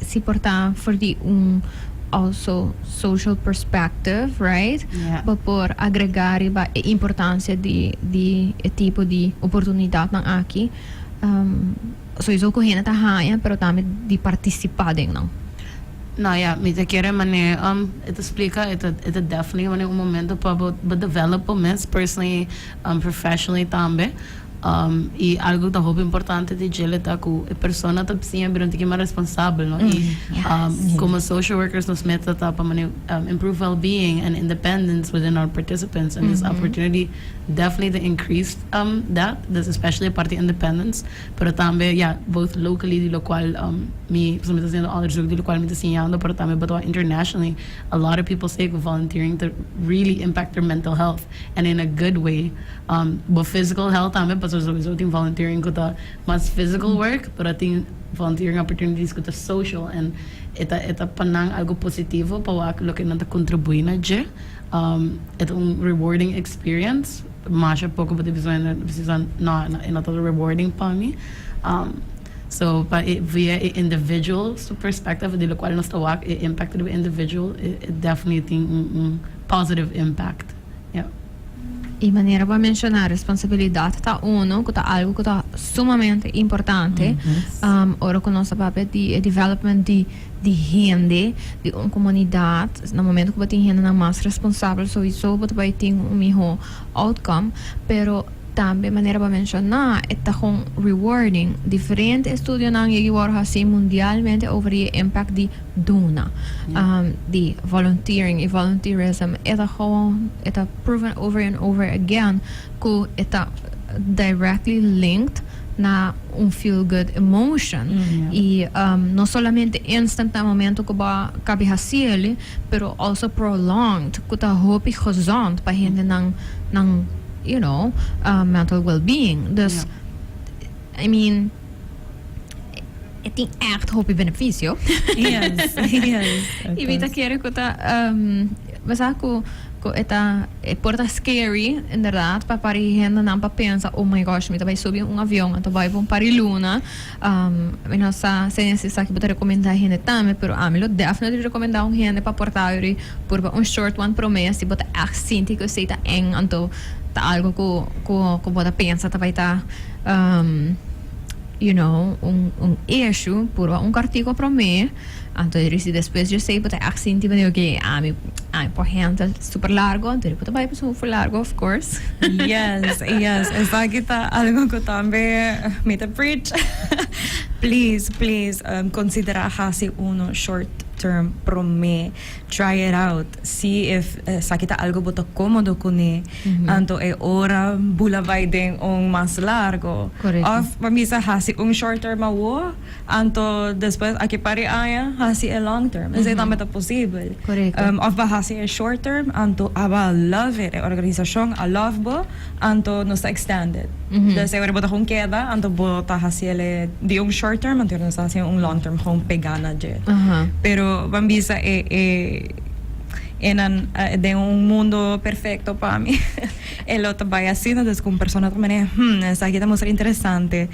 si por ta for di un also social perspective, right?
Yeah.
Pa por agrega riba e importancia di e tipo di oportunidad nan aki. Sowieso cu hende ta haya, pero tambe di participa den nan.
No, ja, mi ta kere manera e ta splica, e ta definitely manera un momento pa bo develop bo mes personally, professionally tambe. Y algo ta hopi importante di djele ta cu e persona ta siña bira un tiki mas responsabel, no? Y como social workers nos meta ta pa manera improve well-being and independence within our participants, and this opportunity definitely to increase that, this especially parti independence, pero tambe, ja, both locally, di locual mi ta haciendo onderzoek, di locual mi ta siñando, pero tambe but internationally, a lot of people say volunteering to really impact their mental health and in a good way. But physical health tambe, pasobra sowieso tin volunteering cu ta mas physical work, pero tin volunteering opportunities cu ta social and e ta pa nan algo positivo pa wak loke nan ta contribui na dje. E ta un rewarding experience. Masha poco bo ta bisa, no, e no ta rewarding pa mi. So pa via e individual su perspective, di locual nos ta wak e impact di individual, it definitely tin un positive impact. Yeah.
Y manera pa menciona, responsabilidad ta uno, cu ta algo cu ta sumamente importante. Ora cu nos papia di development di hende, di un comunidad, na momento cu tin hende mas responsabel, sowieso bo bay tin un miho outcome, pero tambe manera pa menciona, ta gewoon rewarding. Diferente estudionan a wordo haci mundialmente over e impact di duna, di volunteering y volunteerism. Ta gewoon, ta proven over and over again cu ta directly linked na un feel good emotion y no solamente instant na momento cu bo a caba haci, pero also prolonged, cu ta hopi gezond pa hende nan mental well-being. Dus I mean, e tin echt hopi beneficio. Y mi ta kere cu ta basta cu ta e por ta scary inderdaad pa par di hende nan pa pensa, oh my gosh, mi ta bay subi un avion anto bay pa un par di luna. Mi no sa si esaki bo ta recomenda hende tambe, pero ami lo definitely recomenda un hende pa por ta por un short one prome, si bo ta echt sinti cu esey ta eng, anto ta algo cu bo ta pensa ta bay ta un issue, por un cortico prome, anto si despues di esey bo ta echt sinti, ok, ami por handle super largo, anto bo ta bay pa super largo, of course.
Yes. Esaki ta algo cu tambe mi ta preach. Please, please, considera hasi uno short term prome. Try it out. See if esaki ta algo bo ta comodo cune. Anto e ora bula bay den un mas largo. Of pa mi sa hasi un short term awo, anto despues aki par di aña hasi e long term. Esey tambe ta posibel. Of ba hasi e short term, anto abo love it, e organisacion a love bo, anto nos ta extended. Dus e ora bo ta gewoon keda, anto bo ta hasi ele di un short term, anto nos ta hasi un long term gewoon pega na dje. Pero ban bisa e enan den un mundo perfecto pa mi, e lo ta bay asina, dus cu un persona ta mane, esaki ta mustra interesante.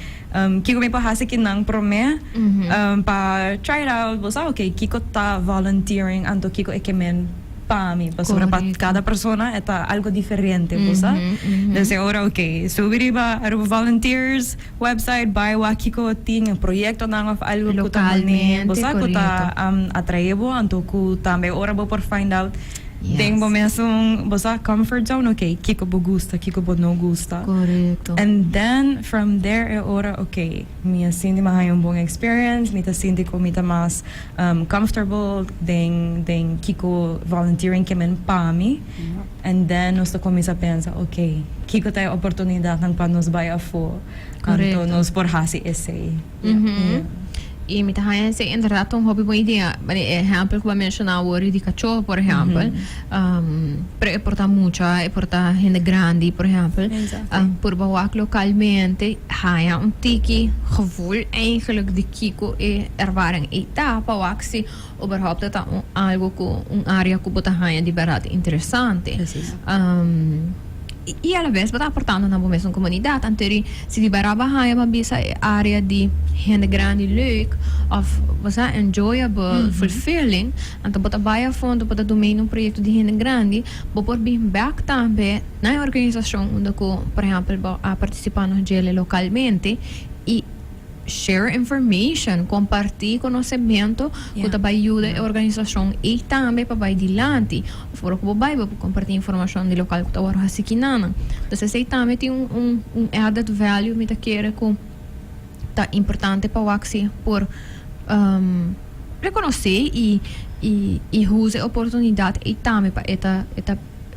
Kico mi por hasi kinan prome pa try it out, bo sa, ok, kico ta volunteering, anto kico e kemen pa mi, pasobra pa cada persona e ta algo diferente, bo sa. Dus e ora, ok, subi riba Aruba Volunteers website, bay wak kico tin proyectonan of algo cu ta mane, bo sa, cu ta atrae bo, anto cu tambe ora bo por find out. Den bo mesun, bo sa, comfort zone, ok, kiko bo gusta, kiko bo no gusta. And then from there e ora, ok, mi a sinti mi a haña un bon experience, mi ta sinti ku mi ta mas comfortable den kiko volunteering ke men pa mi. And then nos ta kuminsá pensa, ok, kiko ta e oportunidatnan pa nos bai afó, anto nos por hasi esei.
I mi ta haña esei inderdat un hopi bon idea. Manera e ehèmpel ku bo a menshoná awor di kachó, por ehèmpel. Pero e por ta mucha, e por ta hende grandi, por ehèmpel. Purba wak lokalmente, haña un tiki gevoel eigenlijk di kiko e ervaring ei ta, pa wak si überhaupt e ta un algo ku un área ku bo ta haña di bèrdat interesante. I a la bes bo ta aportando na bo mesun komunidat. Anto eri si di bèrdat bo a haña bo a bisa e área di hende grandi leuk òf bo sa enjoyable, fulfilling, anto bo ta bai afó, anto bo ta domina un proyekto di hende grandi, bo por bin bèk tambe na e organisashon unda ku por ehèmpel bo a partisipá nos djele lokalmente i share information, kompartí konosementu ku ta bai yuda e organisashon ei tambe pa bai dilanti. Òf ora ku bo bai bo por kompartí informashon di lokal ku ta wòrdu hasi kinanan. Entonces esei tambe tin un un added value mi ta kere ku ta importante pa wak si por rekonosé i i i usa e oportunidat ei tambe pa e ta e ta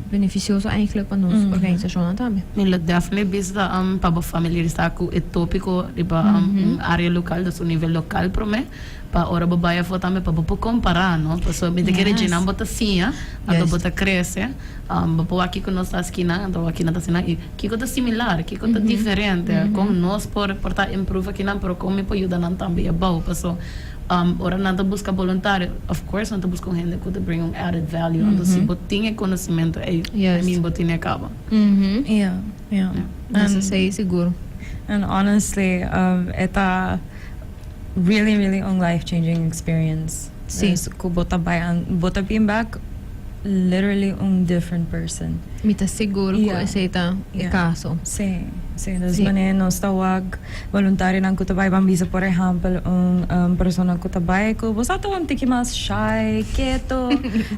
beneficioso eigenlijk pa nos organisacionnan tambe.
Mi lo definitely bisa pa bo familiarisá ku e tópiko riba un área lokal, dus un nivel lokal promé, pa ora bo bai afó tambe pa bo por kompará, no? Pasobra mi ta kere dje-nan bo ta siña, anto bo ta krese, bo por wak kiko nos ta haci kinan, anto wak kinan ta haci nan, i kiko ta similar, kiko ta diferente, kon nos por por ta improve akinan, pero kon mi por yuda nan tambe abou, paso Ora nan ta buska boluntario, of course nan ta buska un hende ku ta bring un added value. Anto si bo tin e konosementu ei, I mean bo tin e kaba.
Yeah, yeah.
Eso esei sigur.
And honestly, e ta really, really un life changing experience.
Si.
Ku bo ta bai, bo ta bin bek literally un different person.
Mi ta sigur ku esei ta e kaso.
Si, si. Dus manera nos ta wak voluntarionan ku ta bai ban bisa por ehèmpel un persona ku ta bai ku bo sa ta un tiki mas shy, keto,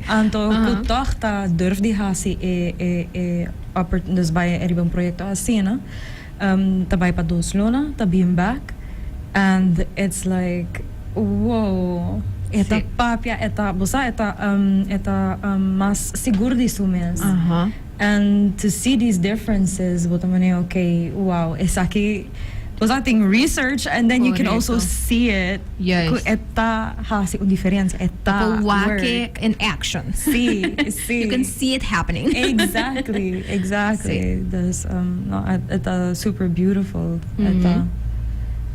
anto ku tòg ta durf di hasi e e e dus bai riba un proyekto asina, ta bai pa dos luna, ta bin bèk and it's like wow, e ta papia, e ta bo sa e ta e ta mas sigur di su mes. And to see these differences bo ta manera ok wow esaki bo sa tin research and then you can also see it ku e ta hasi un diferencia e ta
work. In action.
Si, si.
You can see it happening.
Exactly, exactly. Dus no e ta super beautiful e ta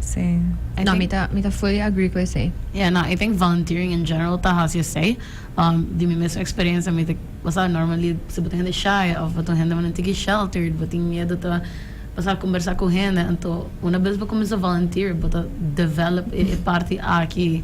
si.
No mi ta mi ta fully agree ku esei.
Yeah no I think volunteering in general ta hasi esei. Di mi mes experiencia mi ta bo sa normally si bo ta hende shy of bo ta un hende un tiki sheltered bo tin miedo ta bo sa combersa cu hende anto una bes bo cuminsa volunteer bo ta develop e parti aki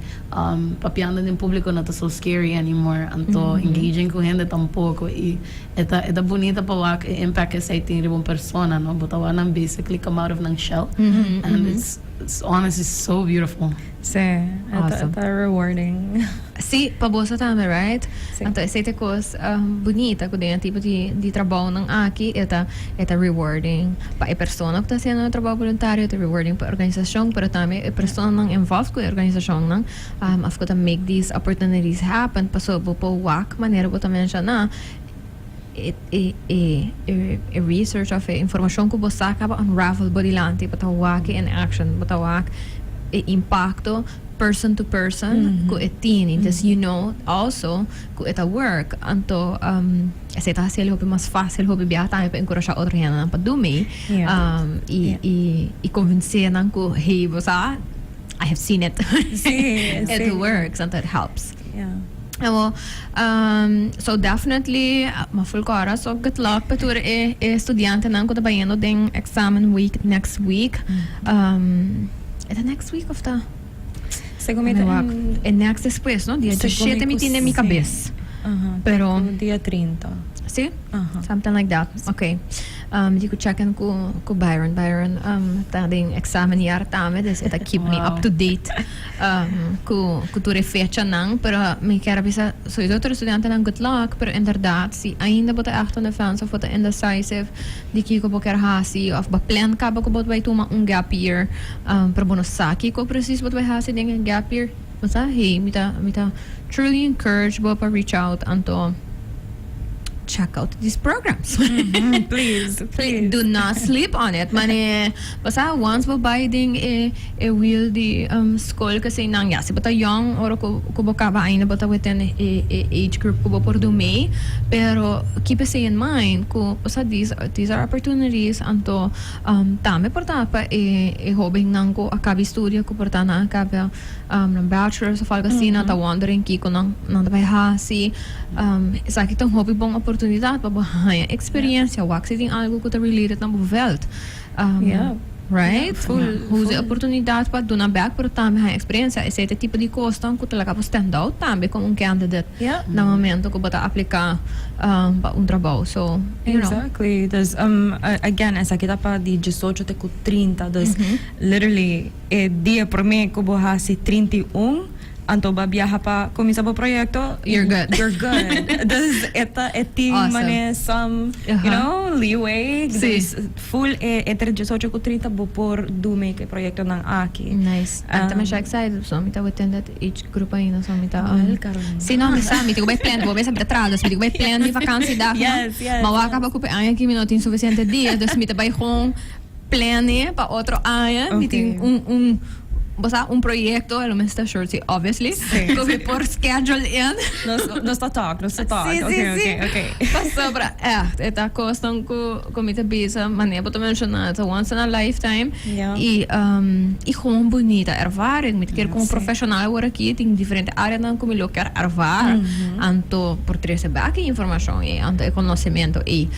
papiando den publico no ta so scary anymore anto engaging cu hende tampoco y e ta e ta bunita pa wak e impact esey tin riba un persona no bo ta wak nan basically come out of nan shell and it's it's honestly so beautiful.
Sí, e ta rewarding.
Sí, pa boso tambe, right?
Sí.
Anto esei ta e kos bunita ku den e tipo di di trabounan aki e ta e ta rewarding pa e persona ku ta hasiendo e trabou boluntario, e ta rewarding pa e organisashon, pero tambe e personanan involved ku e organisashonnan òf ku ta make these opportunities happen pasobra bo por wak manera bo ta menshoná e e e e research òf e informashon ku bo sa kaba unravel bo dilanti, bo ta wak e in action, bo ta wak e impakto. Person to person ku e tini. Dus you know also ku e ta work. Anto esei ta hasiel hopi mas fácil hopi biaha tambe pa enkurashá otro hendenan pa do mee. I i i konvensé nan ku hey bo sa I have seen it. It works anto it helps. Awor so definitely m'a ful kòrda so good luck pa tur e e studiantenan ku ta bayendo den examen week next week. E ta next week of ta?
Segun mi ta
E next despues no dia 17 mi tin den mi kabes. Pero
Dia 30.
Si? Something like that. Ok. Mi tin ku check in ku ku Byron. Byron ta den examen jaar tambe, dus e ta keep me up to date ku ku tur e fechanan. Pero mi kier a bisa sowieso tur e studiantenan good luck, pero inderdaad si ainda bo ta echt on the fence of bo ta indecisive di kiko bo kier hasi of bo plan kaba ku bo ta bai tuma un gap year, pero bo no sa kiko precies bo ta bai hasi den e gap year, bo sa, hey, mi ta truly encourage bo pa reach out anto check out these programs.
Please, please.
Do not sleep on it. Mane, basta once bo bai den e wiel di school kasi nang ya, si bo ta young ora ku bo kaba ainda bo ta within e age group ku bo por do mee, pero keep esey in mind ku basta these are opportunities, anto tambe por ta pa e hobennan ku a kaba studia, ku por ta nan a kaba nan bachelor's of algo asina, ta wondering kiko nan ta bai hasi. Esaki ta un hopi bon oportunidad pa bo haña experiencia, wak si tin algo ku ta related na bo veld. Right?
Full,
Usa
full.
Oportunidad pa duna back, pero tambe haña experiencia. Esey ta e tipo di cosnan ku ta laga bo stand out tambe como un candidate na momento ku bo ta aplica pa un trabou. So.
Exactly. Dus, again, esaki ta pa di 18 te ku 30. Dus, literally, e dia prome ku bo hasi 31, anto bo a biaha pa cuminsa bo proyecto.
You're good.
You're good. Dus e tin mane some leeway. Dus full e entre 18 cu 30 bo por do make e proyectonan aki.
Nice. Ami ta masha excited, so mi ta within that age group ainda, so mi ta
Wel, Carolina.
Si, no, mi sa, mi tin cu bay plan, bo mesa mi ta traha, dus mi tin cu bay plan mi vakantiedag.
Yes.
Ma wak caba cu pe aña aki mi no tin suficiente dia, dus mi ta bay gewoon planning pa otro aña. Mi tin un, bo sa, un proyecto, lo mester sure si, obviously, cu mi por schedule in.
Nos ta talk, nos ta talk.
Si. Pasobra echt, e ta cosnan cu mi ta bisa, manera bo ta menciona, ta once in a lifetime. Y gewoon bunita ervaring. Mi ta kier como profesional awor aki, tin diferente areanan cu mi lo kier ervara. Anto por trece bek e informacion ey, anto e conocemento ey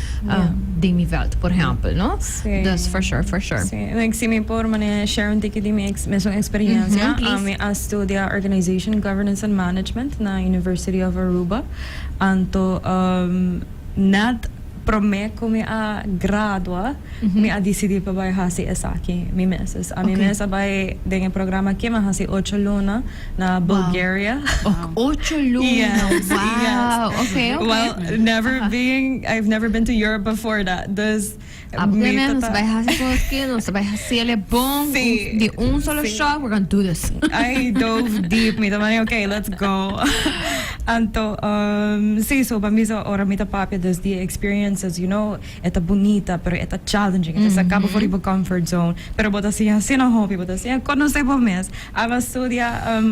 den mi veld, por ehempel, no? Dus for sure, for sure.
Si, like si mi por mane share un tiki di mi mesun experiencia.
Please.
Ami a studia Organization, Governance and Management na University of Aruba. Anto net prome cu mi a gradua, mi a dicidi pa bay haci esaki mi mes. Dus ami mes a bay den e programa aki, mi a haci 8 luna na Bulgaria.
Oh, 8 luna.
Yes.
Wow.
Well, never being, I've never been to Europe before that. Dus mi
Obviamente, nos
tata
bay haci cos cu nos bay haci ele bon di un solo shot. We're gonna do this.
I dove deep. Mi tambe, "Okay, let's go." Anto, si, so pa mi so ora mi ta papia dus di experiences, e ta bunita, pero e ta challenging. E ta saca bo for di bo comfort zone. Pero bo ta siña asina hopi, bo ta siña conoce bo mes. Ami a studia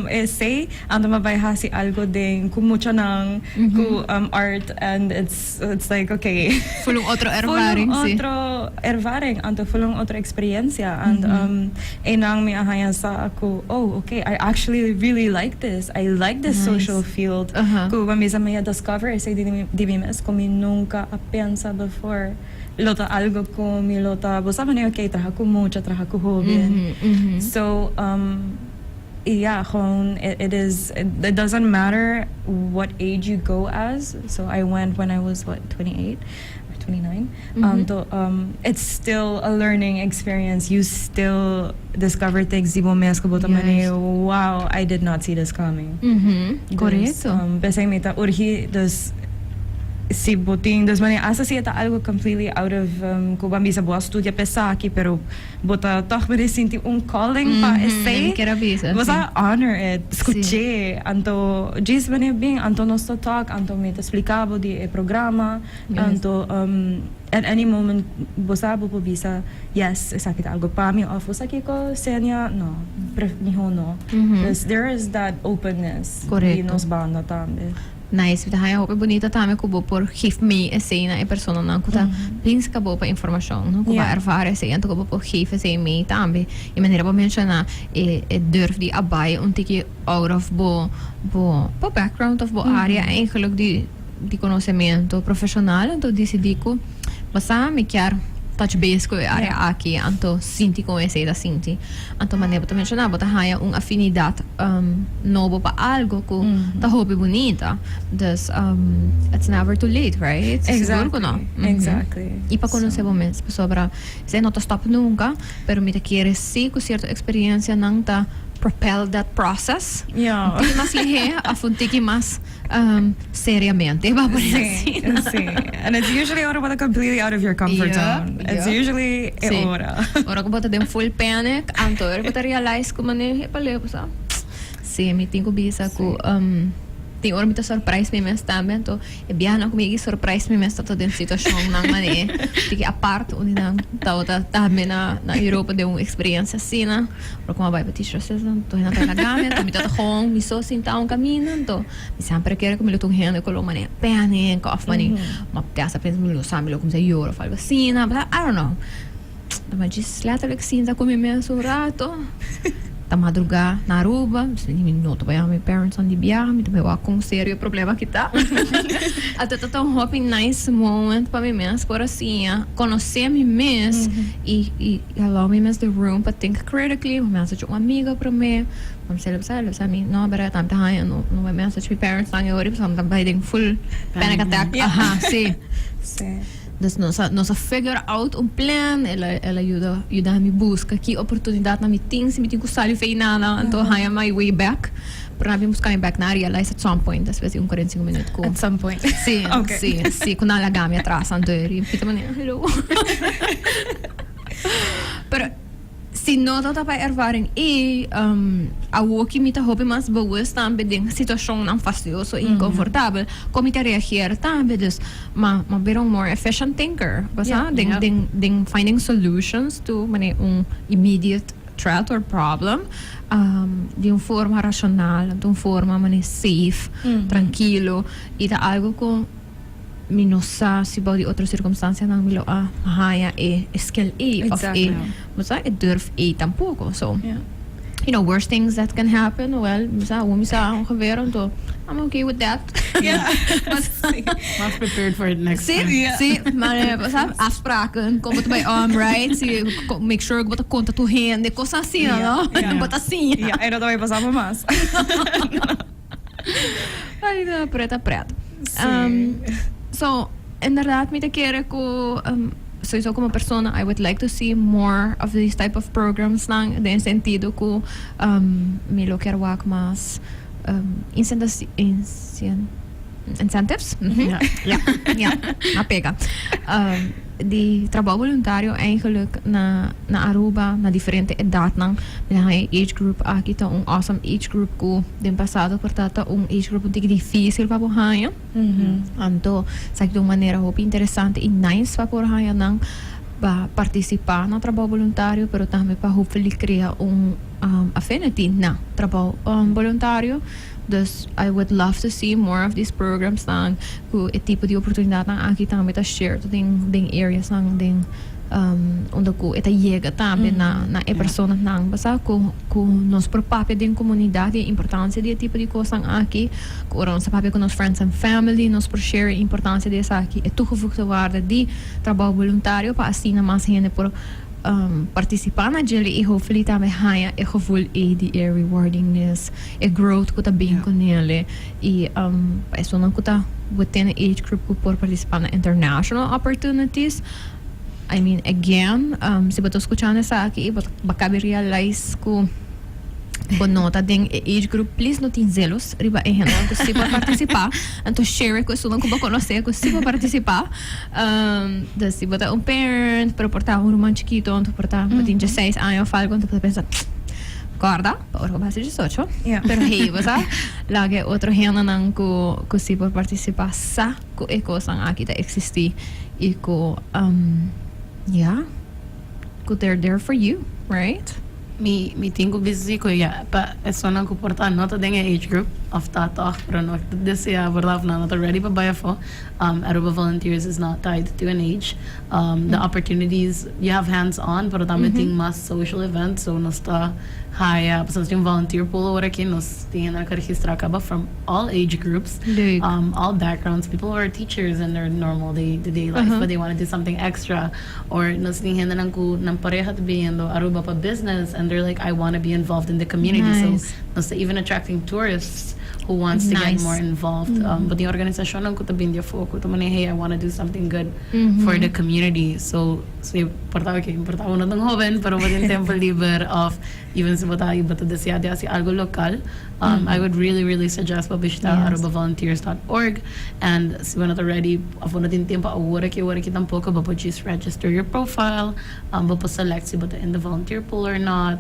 esey, anto m'a bay hasi algo den cu muchanan, cu art, and it's like, okay.
Full un otro
Full
ervaring,
un
si.
Otro ervaring, anto full un otro experiencia. And einan mi a haña sa cu, "Oh, okay, I actually really like this. I like this
Nice.
social field." Cu mi a mi a discover esey di mi mes, cu mi nunca a pensa before. Lo ta algo cu mi lo ta, bo sabi, okay, traha cu mucha, traha cu hoben. So, yeah, gewoon, it doesn't matter what age you go as. So I went when I was, what, 28 or 29. So, it's still a learning experience. You still discover things di bo mes cu bo ta mane, "Wow, I did not see this coming." Dus,
Corecto.
Pesey mi ta urgi, dus si bo tin, dus mane, hasta si ta algo completely out of cu bo a bisa bo a studia p'esaki, pero bo ta toch mane sinti un calling pa esey.
Mi kier bisa,
Bo
si.
sa, honor it, scuche, anto djis mane bin, anto nos ta talk, anto mi ta explica bo di e programa, anto at any moment bo sa, bo por bisa, "Yes, esaki ta algo pa mi," of "Bo sa kico, Senia, no, miho no." Dus there is that openness di nos banda tambe.
Nice. Mi ta haña hopi bunita tambe cu bo por geef mee esey na e personanan cu ta binska bo pa informacion, no? Cu bo ervara esey, anto cu bo por geef esey mee tambe. E manera bo menciona e durf di a bay un tiki out of bo background of bo area eigenlijk di conocemento profesional, anto dicidi cu bo sa mi kier touch base ku e área aki, anto sinti kon esei ta sinti. Anto manera bo ta menshoná, bo ta haña un afinidat nobo pa algo ku ta hopi bunita. Dus it's never too late, right? Sigur ku no.
Exactly.
I pa konosé bo mes, pasobra esei no ta stòp nunka, pero mi ta kere si ku sierto eksperensianan ta propel that process un tiki mas lihé òf un tiki mas seriamente, bo a pone asina.
Sí, sí. And it's usually ora bo ta completely out of your comfort zone. It's usually e ora.
Ora ku bo ta den full panic, anto ora bo ta realize ku manera e paleo bo sa. Sí, mi tin ku bisa ku tin ora mi ta surprise mi mes tambe, anto e biahanan ku mi a surprise mi mes ta den situashonnan manera tiki apart, unda nan tabata tambe na Europa den un experiencia asina. Ora ku mi a bai pa teacher assistant, anto nan ta laga mi, anto mi tabata gewoon mi so sinta un kaminda, anto mi semper a kere ku mi lo ta un hende ku lo manera panic òf manera mi a pensa pensa mi lo sa mi lo kuminsá yora òf algu asina, but I don't know. Mi a djis letterlijk sinta ku mi mes un rato, ta madrugá na Aruba, mi sinti mi no ta bai haña mi parents nan di biaha, mi ta bai wak kon serio e problema aki ta. Anto ta ta un hopi nice moment pa mi mes por a siña konosé mi mes i Allow mi mes the room pa think critically, mi message un amiga prome, mi bisa el bisa mi no bera ta haña no no bai message mi parents nan e ora pasobra mi ta bai den full panic attack aha si. Dus nos a nos a figure out un plan el a el a yuda yuda mi buska ki oportunidadnan mi tin si mi tin ku sali fei nada anto haña my way back pero nan a bin buska mi back nan a realize at some point despues di un 45 minuut ku
At some point.
Si si si ku nan a laga mi atras anto e mi ta manera hello. Pero si no ta pa ervaring ei, awoki mi ta hopi mas bewust tambe den situacionnan fastidioso y inconfortabel, con mi ta reageer tambe. Dus ma ma bira un more efficient thinker, bo sa? Den den den finding solutions to manera un immediate threat or problem di un forma racional, di un forma manera safe, trankilo y ta algo cu. Mi no sa si bou di otro circumstancianan mi lo a haña e skill ei of e, bo sa, e durf ei tampoco. So, you know, worst things that can happen, well, bo sa, awo mi sa ongeveer, anto I'm okay with that.
Mas prepared for it next time.
Si, si, maar bo sa, afspraken, con bo ta bai om, right? Si, make sure cu bo ta conta tur hende, cosnan asina, no? Bo ta siña.
Yeah, e no ta bai pasa pa mas.
Ay, no, pret a pret. So, inderdaad mi ta kere ku sowieso como persona I would like to see more of these type of programs nan den sentido ku mi lo kier wak mas incentives, ja, ja, a pega. Di trabou boluntario eigenlijk na na Aruba na diferente edadnan. Mi ta haña e age group aki ta un awesome age group ku den pasado por ta ta un age group un tiki dificil pa bo haña. Anto esaki ta un manera hopi interesante y nice pa por haña nan pa participa na trabou boluntario pero tambe pa hopefully crea un affinity na trabou boluntario. Dus I would love to see more of these programs nan ku e tipo di oportunidadnan aki tambe ta shared den den areasnan den unda ku e ta yega tambe na na e personanan basa ku ku nos por papia den komunidat di e importansia di e tipo di kosnan aki ku ora nos ta papia ku nos friends and family nos por share e importansia di esaki e toegevoegde waarde di trabou boluntario pa asina mas hende por Partisipá na djele i hopefully tambe haña e gevoel ei di e rewardingness, e growth ku ta bin ku nele i pa esunnan ku ta within e age group ku por partisipá na international opportunities. I mean again si bo ta skuchando esaki i bo ta kabi realize ku bo no ta den e age group, please no tin zelos riba e hendenan ku si por partisipá, anto share ku esunnan ku bo konosé ku si por partisipá. Dus si bo ta un parent, pero por ta un ruman chikito, anto por ta bo tin dieseis aña of algo, anto bo ta pensa, Corda, pa ora ku bo hasi diesocho. Pero hey, bo sa, laga e otro hendenan ku ku si por partisipá sa ku e kosnan aki ta eksistí i ku, ya, ku they're there for you, right?
Mi mi tin ku bisa si ku ya pa esunnan ku por ta no ta den e age group. of ta toch, pero no desea, verdad, nan no ta ready pa bay afo. Aruba Volunteers is not tied to an age. The opportunities, you have hands on, pero tambe tin mas social events, so nos ta haya, pasobra nos tin un volunteer pool awor aki, nos tin hende cu a registra caba from all age groups,
Leuk.
All backgrounds, people who are teachers in their normal day to day life, but they want to do something extra, or nos tin hendenan cu nan pareha ta biniendo Aruba pa business and they're like, "I want to be involved in the community."
Nice.
So nos ta even attracting tourists who wants to get
Nice.
More involved. But tin organisacionnan cu ta bin di afo cu ta mane, "Hey, I want to do something good for the community." So si por ta okay, por ta bo no tan hoben, pero bo tin tempo liber of even si bo ta bo ta desea di haci algo local, I would really, really suggest pa bishita arubavolunteers.org, and si bo no ta ready of bo no tin tempo awor aki tampoco, bo por just register your profile, bo por select si bo ta in the volunteer pool or not,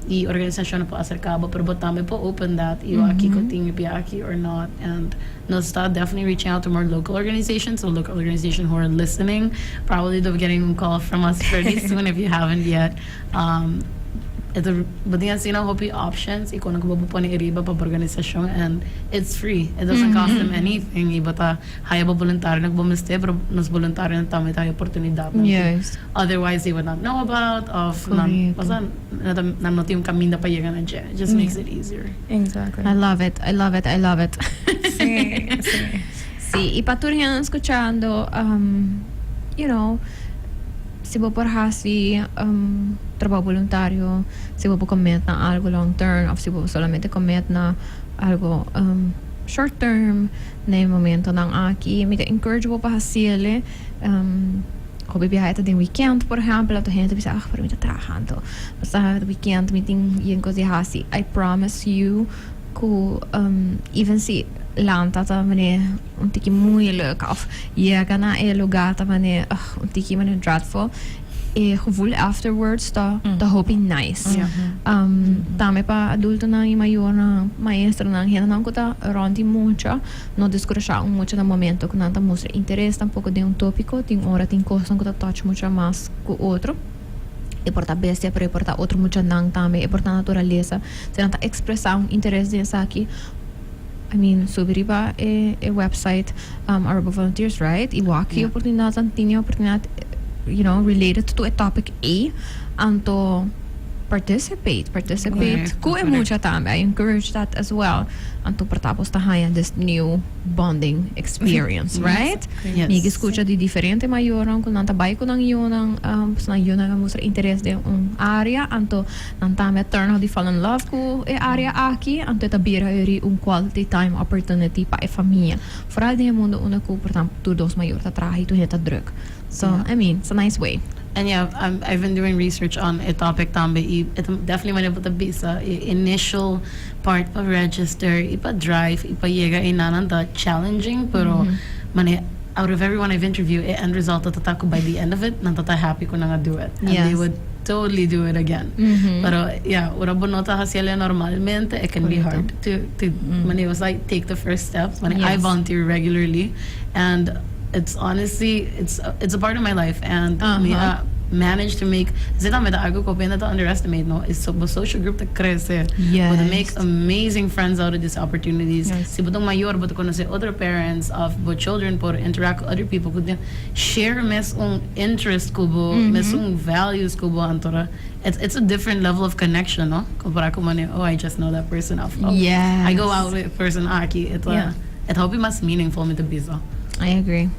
y organisacion por acerca bo, pero bo tambe por open that y aki cu tin aki or not. And nos ta definitely reaching out to more local organizations, so local organizations who are listening, probably they'll be getting a call from us pretty soon if you haven't yet. Bo tin asina hopi options y cu bo pone riba pa organisacion, and it's free. It doesn't cost them anything. Y bo ta haya bo voluntario cu bo mester, pero nos voluntario tambe ta oportunidad nan otherwise they would not know about of nan,
Correcto.
o sea, nan no tin un caminda pa yega na dje. It just makes it easier.
Exactly.
I love it, I love it, I love it.
Si.
Si, y pa tur hende scuchando, si bo por haci trabou voluntario, si bo por commit na algo long term, of si bo solamente commit na algo short term, na momento nan aki, mi ta encourage bo pa haci'e. Hopi biaha ta den weekend, por ehempel, anto hende ta bisa, "Ah, pero mi ta trahando. Basta weekend mi tin yen cos di haci." I promise you cu even si lanta ta mane un tiki moeilijk of yega na e lugar ta mane un tiki mane dreadful, e gevoel afterwards ta hopi nice. Tambe pa adultonan y mayornan, maestronan, hendenan cu ta rond di mucha, no descurasha un mucha na momento cu nan ta mustra interes tampoco den un topico. Tin ora tin cosnan cu ta touch mucha mas cu otro. E por ta bestia, pero e por ta otro muchanan tambe, e por ta naturalesa. Si nan ta expresa un interes den esaki, I mean, subi riba e website Aruba Volunteers, right? Y wak oportunidad, tin oportunidad, related to a topic A, anto participate, participate.
Correct,
Cu e mucha tambe. I encourage that as well. Anto por ta bo ta haya this new bonding experience, right?
Yes.
Mi a scucha di diferente mayornan cu nan ta bay cu nan yiunan, nan yiunan a mustra interes den un area, anto nan tambe turn out di fall in love cu e area aki, anto ta bira eri un quality time opportunity pa e famia. Vooral den mundo unda cu por tanto tur dos mayor ta traha y tur ta druk. So, I mean, it's a nice way.
And yeah, I've been doing research on a topic tambe. Y it definitely manera bo ta bisa e initial part pa register, y pa drive, y pa yega eynan ta challenging, pero mane out of everyone I've interviewed, e end result ta cu by the end of it, nan ta happy cu nan a do it. And they would totally do it again. Pero yeah, ora bo no ta haci'e normalmente, it can be
Correcto.
Hard to mane was like take the first steps. Mane I volunteer regularly, and it's honestly it's a part of my life, and mi a manage to make zit met algo cu ta underestimate, no, is so social group ta crece. But to make amazing friends out of these opportunities. Si bo ta mayor, bo ta conoce other parents of bo children, por interact with other people, cu share mes un interest cu bo, mes un values cu bo, anto it's a different level of connection, no? Compara cu mane, "Oh, I just know that person," of, "Oh, I go out with person aki." It e hopi mas meaningful, mi ta bisa.
I agree.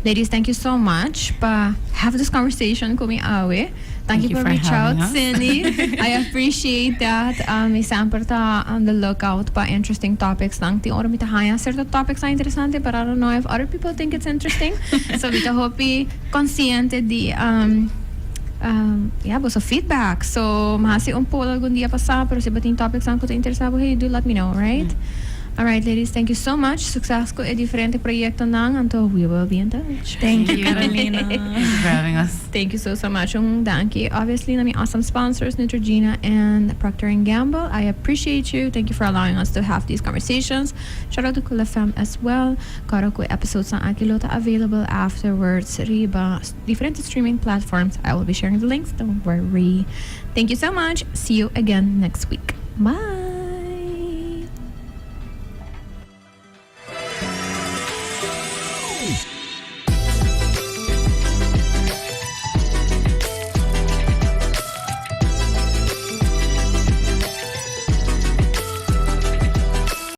Ladies, thank you so much pa have this conversation cu mi awe. Thank
Thank
you
you
for
for
reach out,
having us.
Cindy. I appreciate that. Mi semper ta on the lookout pa interesting topics. Nan tin ora mi ta haya cierto topics ta interesante, but I don't know if other people think it's interesting. So mi ta hopi consciente di yeah, boso feedback. So, m'a haci un poll algun dia pasa, pero si bo tin topics cu ta interesa, hey, do let me know, right? All right, ladies, thank you so much. Suceso cu e diferente proyectonan. Anto we will be in touch.
Thank you, Carolina.
Thank you for having us.
Thank you so, so much. Un danki. Obviously, na mi awesome sponsors, Neutrogena and Procter & Gamble. I appreciate you. Thank you for allowing us to have these conversations. Shout out to Cool FM as well. Corda cu episodes nan aki lo ta available afterwards. Riba different streaming platforms. I will be sharing the links. Don't worry. Thank you so much. See you again next week. Bye.